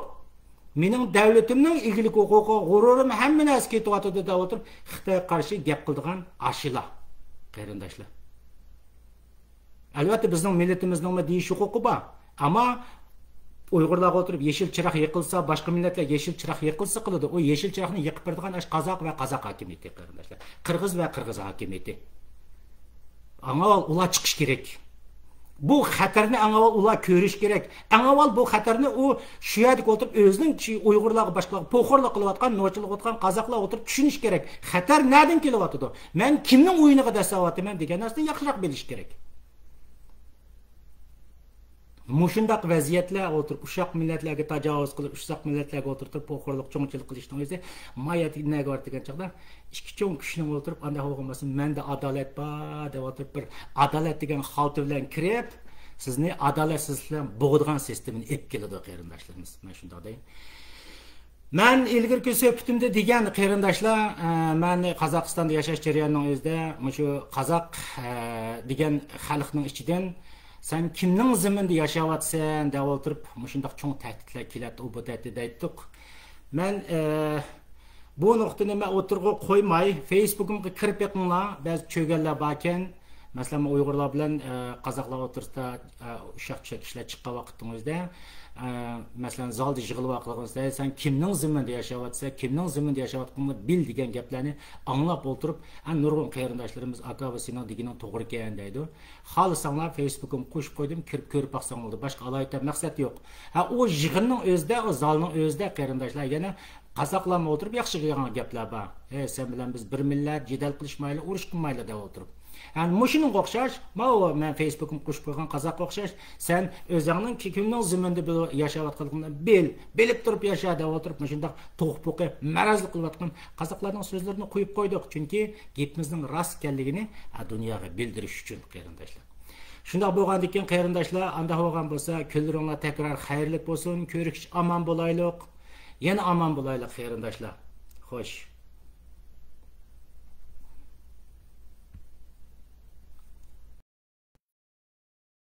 مېنىڭ دەۋلىتىمنىڭ ئىگىلىك ھوقۇقى، غۇرۇرۇم، ھەممە نەرسە كېتىۋاتىدۇ دەپ ئولتۇرۇپ، خىتايغا قارشى گەپ قىلىدىغان ئاشۇلار، قېرىنداشلار. ئەلۋەتتە، بىزنىڭ مىللىتىمىزنىڭمۇ دېيىش ھوقۇقى بار. ئەمما ئۇيغۇرلارغا ئولتۇرۇپ يېشىل چىراغ يېقىلسا، باشقا مىللەتلەر يېشىل چىراغ يېقىلسا قىلىدۇ. ئۇ يېشىل چىراغنى يېقىپ بېرىدىغان ئاشۇ قازاق ۋە قازاق ھاكىمىيىتى، قېرىنداشلار. قىرغىز ۋە قىرغىز ھاكىمىيىتى. ئاڭا ئۇلار چىقىش كېرەك. بۇ خەتەرنى ئەڭ ئاۋۋال ئۇلار كۆرۈش كېرەك. ئەڭ ئاۋۋال بۇ خەتەرنى ئۇ شۇ يەردىكى ئولتۇرۇپ ئۆزىنىڭ شۇ ئۇيغۇرلارغا، باشقىلارغا پوخۇرلۇق قىلىۋاتقان، نوچىلىق قىلىۋاتقان قازاقلار ئولتۇرۇپ چۈشىنىش كېرەك. خەتەر نەدىن كېلىۋاتىدۇ؟ مەن كىمنىڭ ئويۇنىغا دەسسەۋاتىمەن دېگەن نەرسىنى ياخشىراق بىلىش كېرەك. مۇشۇنداق ۋەزىيەتلەر ئولتۇرۇپ، ئۇششاق مىللەتلەرگە تاجاۋۇز قىلىپ، ئۇششاق مىللەتلەرگە ئولتۇرتۇپ، پوخۇرلۇق، چوڭچىلىق قىلىشنىڭ ئۆزى ما يەردە نەگە بار دېگەن چاغدا، ئىككى چوڭ كۈچنىڭ ئولتۇرۇپ، ئانداق بولغان بولسا، مەندە ئادالەت بار دەپ ئولتۇرۇپ، بىر ئادالەت دېگەن خالتا بىلەن كىرىپ، سىزنى ئادالەتسىزلىك بىلەن بوغىدىغان سىستېمىنى ئېلىپ كېلىدۇ، قېرىنداشلىرىمىز. مەن شۇنداق دەيمەن. مەن ئىلگىرىكى سۆھبىتىمدە دېگەن، قېرىنداشلار، ئە، مەن قازاقىستاندا ياشاش جەريانىنىڭ ئۆزىدە مۇشۇ قازاق، ئە، دېگەن خەلقنىڭ ئىچىدىن سەن كىمنىڭ زېمىنىدا ياشاۋاتىسەن دەپ ئولتۇرۇپ، مۇشۇنداق چوڭ تەھدىتلەر كېلەتتى، ئۇ بۇ تەھدىت دەيتتۇق. مەن، ئە، بۇ نۇقتىنى مەن ئوتتۇرىغا قويماي، فېيسبۇكۇمغا كىرىپ بېقىڭلار، بەزى چۆگەنلەر باركەن. مەسىلەن، ئۇيغۇرلار بىلەن، ئە، قازاقلار ئوتتۇرىسىدا، ئە، ئۇششاق چۈشەك ئىشلار چىققان ۋاقىتنىڭ ئۆزىدە، ئە، مەسىلەن، زالدا يىغىلىۋالغانسىز، سەن كىمنىڭ زېمىنىدا ياشاۋاتىسەن، كىمنىڭ زېمىنىدا ياشاۋاتقىنىڭنى بىل دېگەن گەپلەرنى ئاڭلاپ ئولتۇرۇپ، ھە، نۇرغۇن قېرىنداشلىرىمىز، ئاكا، بۇ سېنىڭ دېگىنىڭ توغرىكەن دەيدۇ. خالىساڭلار فېيسبۇكۇمغا قوشۇپ قويدۇم، كىرىپ كۆرۈپ باقساڭ بولدى. باشقا ئالاھىدە مەقسەت يوق. ھە، ئۇ يىغىننىڭ ئۆزىدە، ئۇ زالنىڭ ئۆزىدە قېرىنداشلار يەنە قازاقلارمۇ ئولتۇرۇپ ياخشى قىلغان گەپلەر بار. ھە، سەن بىلەن بىز بىر مىللەت، جېدەل قىلىشمايلى، ئۇرۇش قىلمايلى دەپ ئولتۇرۇپ. ھە، مۇشۇنىڭغا ئوخشاش، ماۋۇ مەن فېيسبۇكۇمغا قوشۇپ قويغان قازاققا ئوخشاش، سەن ئۆزۈڭنىڭ كى-، كىمنىڭ زېمىنىدا بىل-، ياشاۋاتقانلىقىنى بىل، بىلىپ تۇرۇپ ياشا دەپ ئولتۇرۇپ، مۇشۇنداق توخۇ پوقى مەرەزلىك قىلىۋاتقان قازاقلارنىڭ سۆزلىرىنى قويۇپ قويدۇق. چۈنكى گېپىمىزنىڭ راست ئىكەنلىكىنى، ھە، دۇنياغا بىلدۈرۈش ئۈچۈن، قېرىنداشلار. شۇنداق بولغاندىكىن، قېرىنداشلار، ئانداق بولغان بولسا، كۈنلىرىڭلار تەكرار خەيرلىك بولسۇن، كۆرۈشكىچە ئامان بولايلۇق. يەنە ئامان بولايلۇق، قېرىنداشلار. خوش.